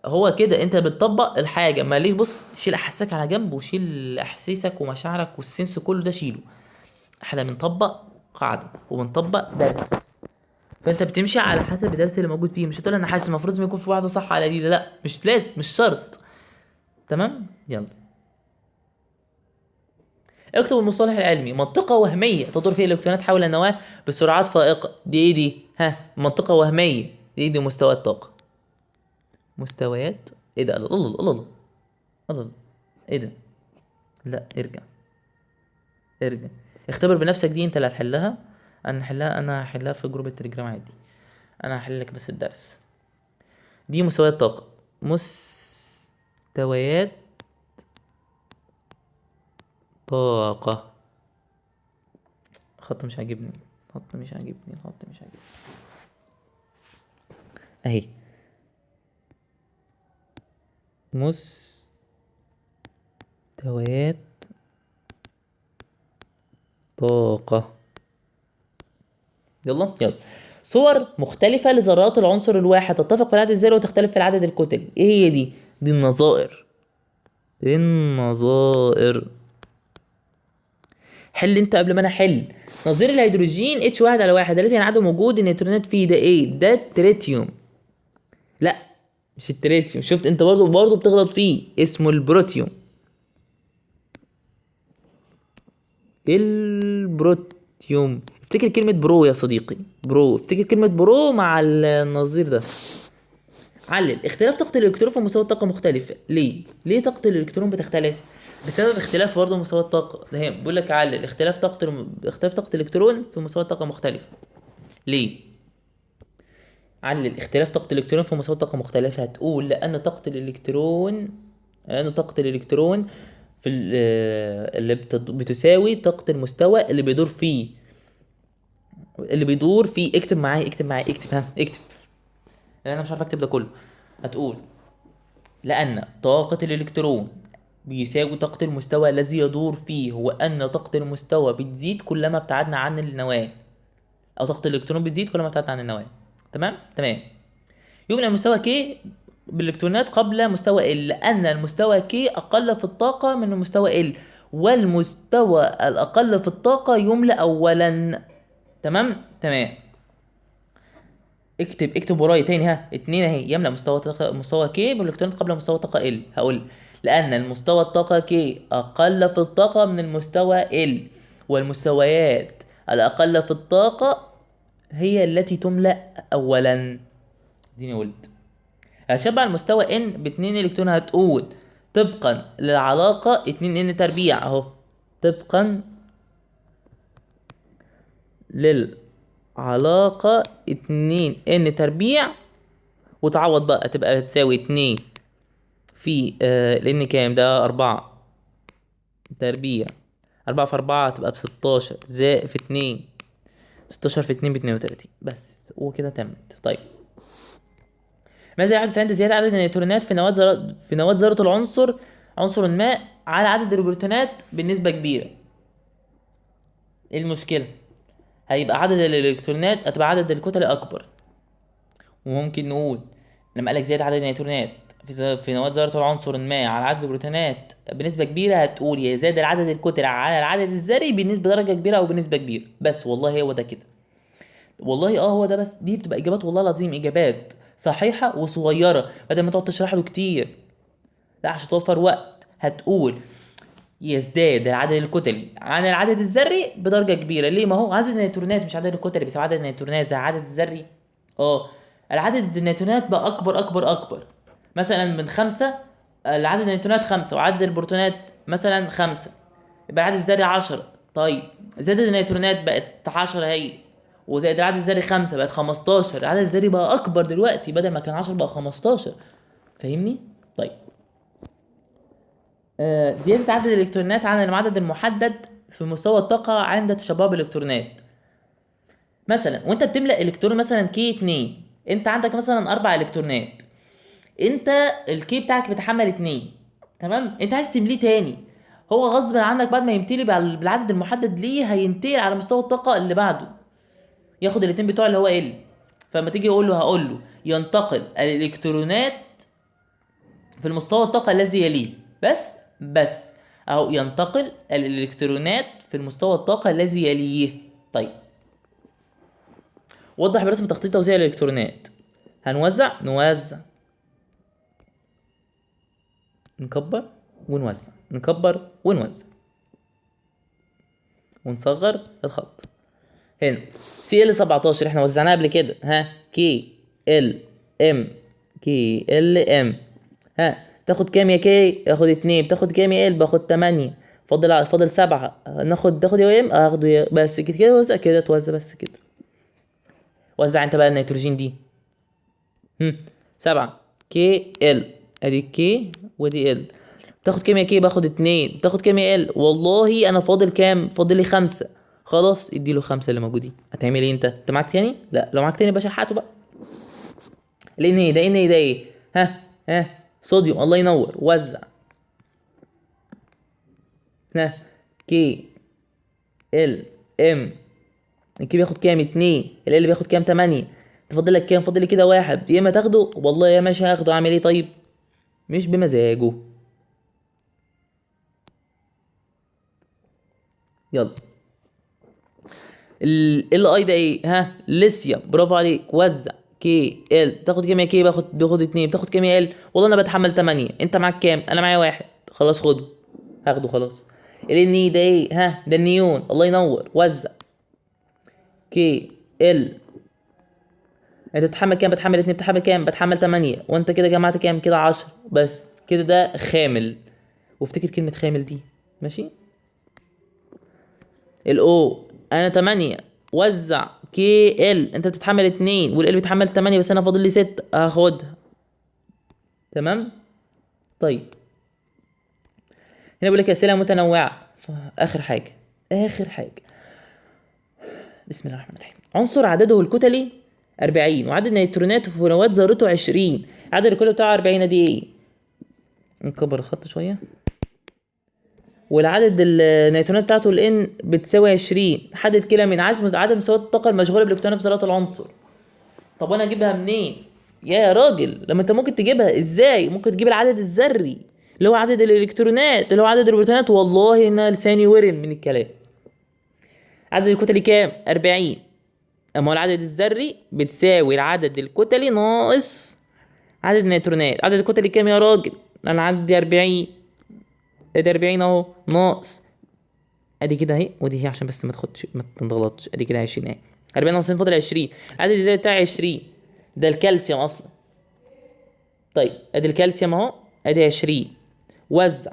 هو كده أنت بتطبق الحاجة، ما ليه؟ بص شيل أحاسيسك على جنب، وشيل أحاسيسك ومشاعرك والسنس كله ده شيله. إحنا بنطبق قاعدة وبنطبق درس، فأنت بتمشي على حسب الدرس اللي موجود فيه، مش هتقول أنا حاسس المفروض لازم يكون في واحدة صح على دي، لا مش لازم، مش شرط. تمام؟ يلا اكتب المصطلح العلمي. منطقة وهمية تدور فيها الإلكترونات حول النواة بسرعات فائقة، دي ايه دي؟ ها منطقة وهمية دي ايه دي؟ مستويات طاقة، مستويات ايه ده؟ الله الله الله الله الله، ايه ده؟ لا ارجع. ارجع اختبر بنفسك، دي انت اللي هتحلها. انا هحلها في group التليجرام عادي، انا هحل لك بس الدرس. دي مستويات طاقة، مستويات طاقة. خط مش عاجبني، خط مش عاجبني، خط مش عاجبني. اهي مستويات طاقة. يلا يلا. صور مختلفة لذرات العنصر الواحد تتفق في العدد الذري وتختلف في العدد الكتلي. ايه هي دي؟ دي النظائر. النظائر. حل انت قبل ما انا احل. نظير الهيدروجين H 1/1 الذي ينعدم وجود النيوترونات فيه، ده ايه؟ ده التريتيوم. لا مش التريتيوم، شفت انت برضو بتغلط فيه، اسمه البروتيوم. البروتيوم. افتكر كلمة pro يا صديقي، pro، افتكر كلمة pro مع النظير ده. علل اختلاف طاقة الإلكترون في مستوى الطاقة مختلف. ليه؟ ليه طاقة الإلكترون بتختلف؟ بسبب اختلاف برضه مستوى الطاقة. ده هي بيقول لك علل اختلاف طاقة اختلاف طاقة الإلكترون في مستوى الطاقة مختلفة. ليه؟ علل اختلاف طاقة الإلكترون في مستوى الطاقة مختلفة. هتقول لأن طاقة الإلكترون، لأن طاقة الإلكترون في اللي بتساوي طاقة المستوى اللي بيدور فيه، اللي بيدور فيه. اكتب معايا، اكتب معايا، اكتب، ها اكتب، لأن أنا مش عارف أكتب ده كله. هتقول لأن طاقة الإلكترون بيساوي طاقة المستوى الذي يدور فيه، هو أن طاقة المستوى بتزيد كلما ابتعدنا عن النواة، أو طاقة الإلكترون بتزيد كلما ابتعدنا عن النواة. تمام؟ تمام. يملأ المستوى K بالإلكترونات قبل مستوى L، لأن المستوى K أقل في الطاقة من المستوى L، والمستوى الأقل في الطاقة يملأ أولا. تمام؟ تمام. اكتب، اكتب ورايا تاني، ها 2 اهي، يملأ مستوى طاقة، مستوى K بالإلكترونات قبل مستوى طاقة L. هقول لأن المستوى الطاقة K أقل في الطاقة من المستوى L، والمستويات الأقل في الطاقة هي التي تملأ أولا. اديني قلت هشبع المستوى N باتنين إلكترون. هتقول طبقا للعلاقة 2 N تربيع اهو، طبقا للعلاقة 2 N تربيع، وتعوض بقى تبقى تساوي 2 في لان كام ده؟ 4 تربيع، 4 في 4 تبقى ب16 زائد في 2، 16 في 2 ب32 بس، وكده تمت. طيب ماذا يحدث عند زيادة عدد النيوترونات في نواة ذرة، في نواة ذرة العنصر عنصر ما على عدد البروتونات بنسبة كبيرة؟ ايه المشكلة؟ هيبقى عدد الالكترونات، هتبقى عدد الكتل اكبر. وممكن نقول لما قالك زيادة عدد النيوترونات في نواة ذرة العنصر ما على عدد البروتونات بنسبة كبيرة، هتقول يا زاد العدد الكتل على العدد الذري بنسبة درجة كبيرة أو بنسبة كبيرة بس. والله هو ده كده، والله هو ده بس. دي بتبقى إجابات والله العظيم إجابات صحيحة وصغيرة، بدل ما تقعد تشرح له كتير، لا عشان توفر وقت. هتقول يزداد العدد الكتلي عن العدد الذري بدرجة كبيرة. ليه؟ ما هو عدد النيوترونات مش عدد الكتلي، بس عدد النيوترونات زي عدد الذري. العدد النيوترونات بقى أكبر أكبر أكبر، مثلا من 5 العدد النيوترونات 5 وعدد البروتونات مثلا 5، يبقى العدد الذري 10. طيب زادت النيوترونات بقت 10 اهي، وزائد العدد الذري 5 بقت 15، العدد الذري بقى أكبر دلوقتي، بدل ما كان 10 بقى 15. فاهمني؟ طيب زيادة عدد الإلكترونات عن العدد المحدد في مستوى الطاقة عند تشبع الإلكترونات. مثلا وانت بتملأ إلكترون مثلا K 2، انت عندك مثلا 4 إلكترونات، انت ال K بتاعك بيتحمل 2، تمام؟ انت عايز تمليه تاني، هو غصب عنك بعد ما يمتلي بالعدد المحدد ليه هينتقل على مستوى الطاقة اللي بعده، ياخد الاتنين بتوع اللي هو L. فلما تيجي اقول له، هقول له ينتقل الالكترونات في المستوى الطاقة الذي يليه بس اهو، ينتقل الالكترونات في المستوى الطاقة الذي يليه. طيب وضح برسم تخطيط توزيع الالكترونات. هنوزع، نوزع، نكبر ونوزع، نكبر ونوزع، ونصغر الخط. هنا Cl 17 احنا وزعناها قبل كده، ها K L M، K L M، ها تاخد كام يا K؟ اخد 2. بتاخد كام يا L؟ باخد 8. فاضل 7، تاخد يا M، اخده يا، بس كده كده وزع كده، توزع بس كده. وزع انت بقى النيتروجين دي. 7 K L، ادي K ودي L. تاخد كام يا K؟ باخد 2. تاخد كام يا L؟ والله انا فاضل كام؟ فاضل لي 5. خلاص ادي له 5 اللي موجودين. هتعمل ايه انت؟ انت معاك تاني؟ لا، لو معاك تاني يبقى شحاته بقى. لان ايه ده؟ ان ايه ده؟ ايه؟ ها ها، صوديوم. الله ينور. وزع. ها K L M، ال K بياخد كام؟ 2. ال L بياخد كام؟ 8. تفضل لك كام؟ فاضل لي كده 1. يا اما تاخده، والله يا ماشي هاخده. اعمل ايه طيب؟ مش بمزاجه. يلا ال Li ده ايه؟ ها ليثيوم. برافو عليك. وزع. K L. تاخد كام يا K؟ باخد 2. بتاخد كام يا L؟ والله انا بتحمل 8. انت معاك كام؟ انا معايا 1. خلاص خده، هاخده خلاص. ال Ne ده ايه؟ ها ده النيون. الله ينور. وزع. K L. انت بتتحمل كام؟ بتحمل 2. بتحمل كام؟ بتحمل 8. وانت كده جمعت كام؟ كده 10. بس كده ده خامل. وافتكر كلمة خامل دي، ماشي؟ ال O انا 8. وزع. K L. انت بتتحمل 2 وال L بيتحمل 8، بس انا فاضل لي 6، هاخدها. تمام؟ طيب هنا بيقول لك اسئلة متنوعة. اخر حاجة، اخر حاجة. بسم الله الرحمن الرحيم. عنصر عدده الكتلي 40 وعدد نيوتروناته في نواة ذرته 20، عدد الكتلة بتاعه 40. دي ايه؟ نكبر الخط شوية. والعدد النيوترونات بتاعته ال N بتساوي 20. حدد كده من عدد مستويات الطاقة المشغولة بالإلكترونات في ذرات العنصر. طب انا اجيبها منين؟ يا راجل، لما انت ممكن تجيبها ازاي؟ ممكن تجيب العدد الذري اللي هو عدد الالكترونات اللي هو عدد البروتونات. والله ان لساني ورم من الكلام. عدد الكتلي كام؟ 40. اما هو العدد الذري بتساوي العدد الكتلي ناقص عدد النيوترونات. عدد الكتلي كام يا راجل؟ انا عندي 40، ادي 40 اهو، ناقص ادي كده اهي، ودي هي عشان بس ما تاخدش ما تنضغطش، ادي كده 20 اهي. 40 ناقص فاضل 20. العدد الذري بتاعي 20، ده الكالسيوم اصلا. طيب ادي الكالسيوم اهو، ادي 20. وزع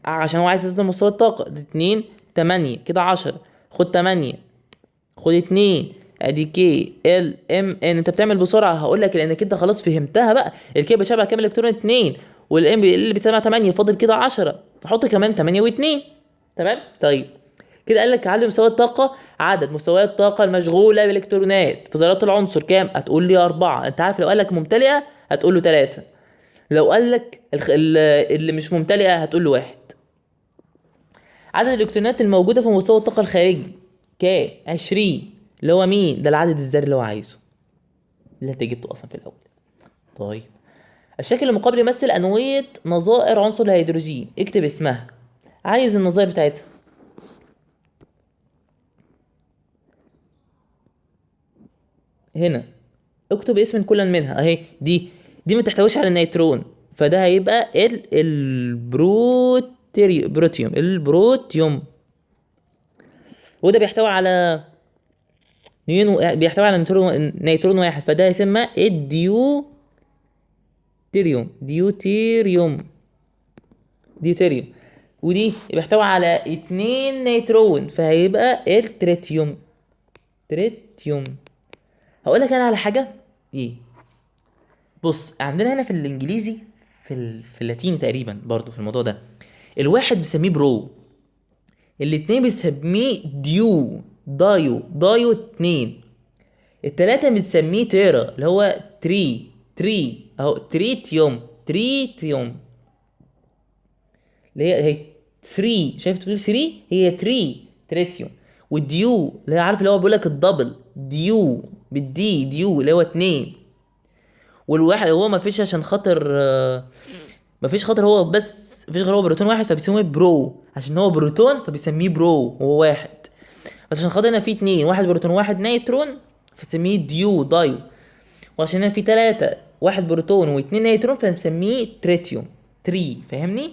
عشان هو عايز يزيد مستوى الطاقة. دي 2 8 كده 10. خد 8، خد 2، ادي K L M N. انت بتعمل بسرعة، هقول لك لانك انت خلاص فهمتها بقى. ال K بتشبع كام الكترون؟ 2، وال M اللي بتسمع 8، فاضل كده 10، تحط كمان 8 و2. تمام؟ طيب كده قال لك عدد مستويات الطاقة، عدد مستويات الطاقة المشغولة بالالكترونات في ذرات العنصر كام؟ هتقول لي 4. انت عارف لو قال لك ممتلئة هتقول له 3، لو قال لك اللي مش ممتلئة هتقول له 1. عدد الالكترونات الموجودة في مستوى الطاقة الخارجي كام؟ 20، اللي هو مين؟ ده العدد الذري اللي هو عايزه، اللي انت جبته اصلا في الاول. طيب الشكل المقابل يمثل انوية نظائر عنصر الهيدروجين، اكتب اسمها، عايز النظائر بتاعتها. هنا اكتب اسم كل منها اهي. دي ما تحتويش على النيترون، فده هيبقى البروتيوم، البروتيوم. وده بيحتوي على نيون، بيحتوي على نيترون واحد، فده هيسمى الديوتيريوم، ديوتيريوم، ديوتيريوم. ودي بيحتوي على 2 نيترون، فهيبقى التريتيوم، تريتيوم. هقول لك انا على حاجة ايه. بص عندنا هنا في الانجليزي، في اللاتيني تقريبا برضو في الموضوع ده، الواحد بيسميه pro، الاتنين بيسميه duo، dio، dio 2، التلاتة بنسميه tera اللي هو tri، tri اهو، تريتيوم، تريتيوم اللي هي 3، شايف تقول 3 هي tri، تريتيوم. وال duo اللي هي عارف اللي هو بيقول لك ال double duo بال D، duo اللي هو 2. والواحد هو ما فيش عشان خاطر، ما فيش خاطر هو بس ما فيش غير هو بروتون واحد، فبيسموه pro، عشان هو بروتون فبيسميه pro وهو واحد. بس عشان خاطر هنا في 2، واحد بروتون واحد نيترون فبنسميه duo، dio. وعشان هنا في 3، واحد بروتون واتنين نيترون فبنسميه تريتيوم، tri. فاهمني؟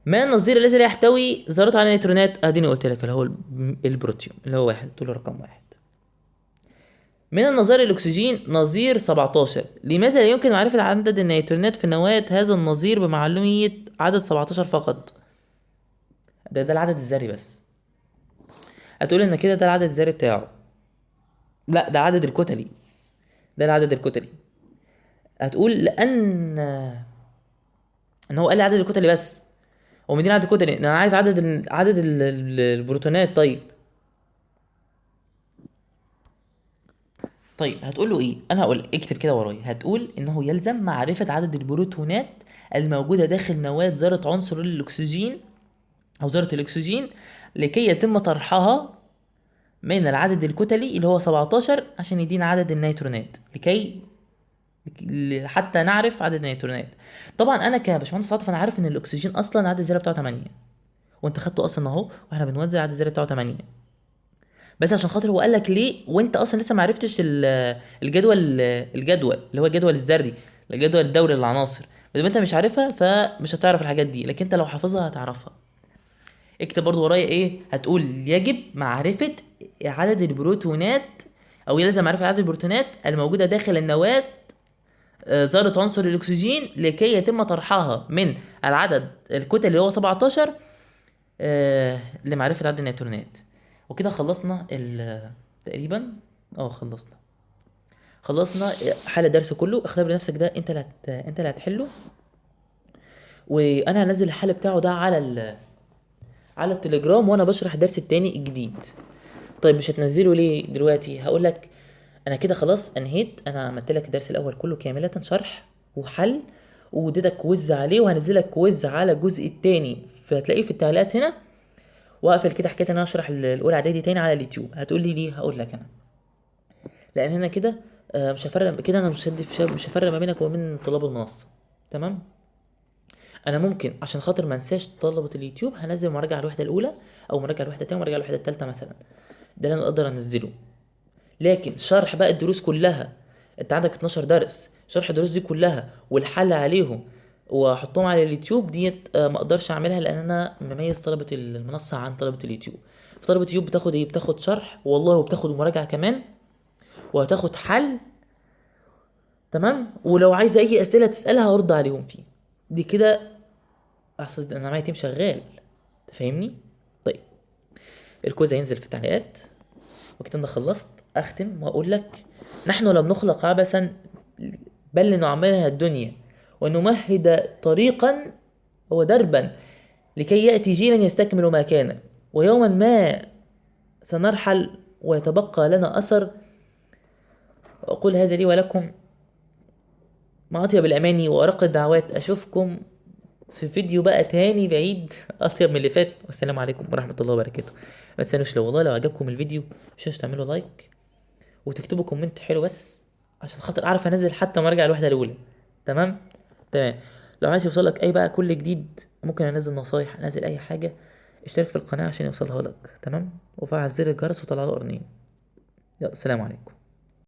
ما النظير الذي لا يحتوي ذرات على نيترونات؟ اديني قلت لك اللي هو البروتيوم اللي هو 1، طول رقم 1. من النظائر الاكسجين نظير 17، لماذا لا يمكن معرفة عدد النيترونات في نواة هذا النظير بمعلومية عدد 17 فقط؟ ده العدد الذري بس. هتقول ان كده ده العدد الذري بتاعه، لا ده العدد الكتلي، ده العدد الكتلي. هتقول لان ان هو قال لي عدد الكتلي بس، هو مديني عدد الكتلي، انا عايز عدد البروتونات. طيب هتقول له ايه؟ انا هقول اكتب كده ورايا، هتقول انه يلزم معرفة عدد البروتونات الموجودة داخل نواة ذرة عنصر الاكسجين او ذرة الاكسجين لكي يتم طرحها من العدد الكتلي اللي هو 17 عشان يدينا عدد النيترونات، لكي حتى نعرف عدد النيترونات. طبعا انا كباشمهندس عاطف انا عارف ان الاكسجين اصلا عدد الذرة بتاعه 8، وانت خدته اصلا اهو واحنا بنوزع عدد الذرة بتاعه 8، بس عشان خاطر هو قال لك ليه وانت اصلا لسه ما عرفتش الجدول اللي هو الجدول الذري، الجدول الدوري للعناصر، ما دام انت مش عارفها فمش هتعرف الحاجات دي، لكن انت لو حافظها هتعرفها. اكتب برضو ورايا ايه؟ هتقول يجب معرفة عدد البروتونات او يلزم معرفة عدد البروتونات الموجودة داخل النواة ذرة عنصر الاكسجين لكي يتم طرحها من العدد الكتلي اللي هو 17 لمعرفة عدد النيوترونات. وكده خلصنا تقريبا، خلصنا حل الدرس كله. اختبر نفسك ده، انت اللي هتحله، وانا هنزل الحل بتاعه ده على التليجرام وانا بشرح الدرس التاني الجديد. طيب مش هتنزله ليه دلوقتي؟ هقول لك انا كده خلاص انهيت، انا عملت لك الدرس الاول كله كاملة شرح وحل، واديتك quiz عليه، وهنزل لك quiz على الجزء التاني فهتلاقيه في التعليقات هنا. واقفل كده حكاية ان انا اشرح الاولى اعدادي تاني على اليوتيوب. هتقول لي ليه؟ هقول لك انا لان هنا كده مش هفرق كده، انا مش هفرق ما بينك وما بين طلاب المنصة. تمام؟ انا ممكن عشان خاطر ما انساش طلبه اليوتيوب هنزل مراجعه الوحدة الاولى او مراجعه الوحدة الثانية ومراجعة الوحدة الثالثة مثلا، ده اللي انا اقدر انزله. لكن شرح بقى الدروس كلها، انت عندك 12 درس، شرح الدروس دي كلها والحل عليهم واحطهم على اليوتيوب ديت ما اقدرش اعملها، لان انا مميز طلبه المنصة عن طلبه اليوتيوب. في طلبه اليوتيوب بتاخد ايه؟ بتاخد شرح والله، وبتاخد مراجعه كمان، وهتاخد حل. تمام؟ ولو عايز اي اسئلة تسالها هرد عليهم فيه. دي كده احسن انا معايا team شغال، تفهمني؟ طيب ال quiz هينزل في التعليقات. وكده انا خلصت. اختم واقول لك نحن لم نخلق عبثا بل لنعمرها الدنيا ونمهد طريقا ودربا لكي يأتي جيلا يستكمل ما كان، ويوما ما سنرحل ويتبقى لنا أثر. وأقول هذا لي ولكم مع أطيب الأماني وأرق الدعوات. أشوفكم في فيديو بقى تاني بعيد أطيب من اللي فات. والسلام عليكم ورحمة الله وبركاته. ما تنسونوش لو والله لو عجبكم الفيديو مش تنسوا تعملوا like وتكتبوا comment حلو بس عشان خاطر أعرف أنزل حتى مراجع الوحدة الأولى. تمام؟ تمام. لو عايز يوصلك أي بقى كل جديد، ممكن أنزل نصايح، أنزل أي حاجة، اشترك في القناة عشان يوصلها لك. تمام؟ وفعل زر الجرس وطلع له قرنين. يلا سلام عليكم.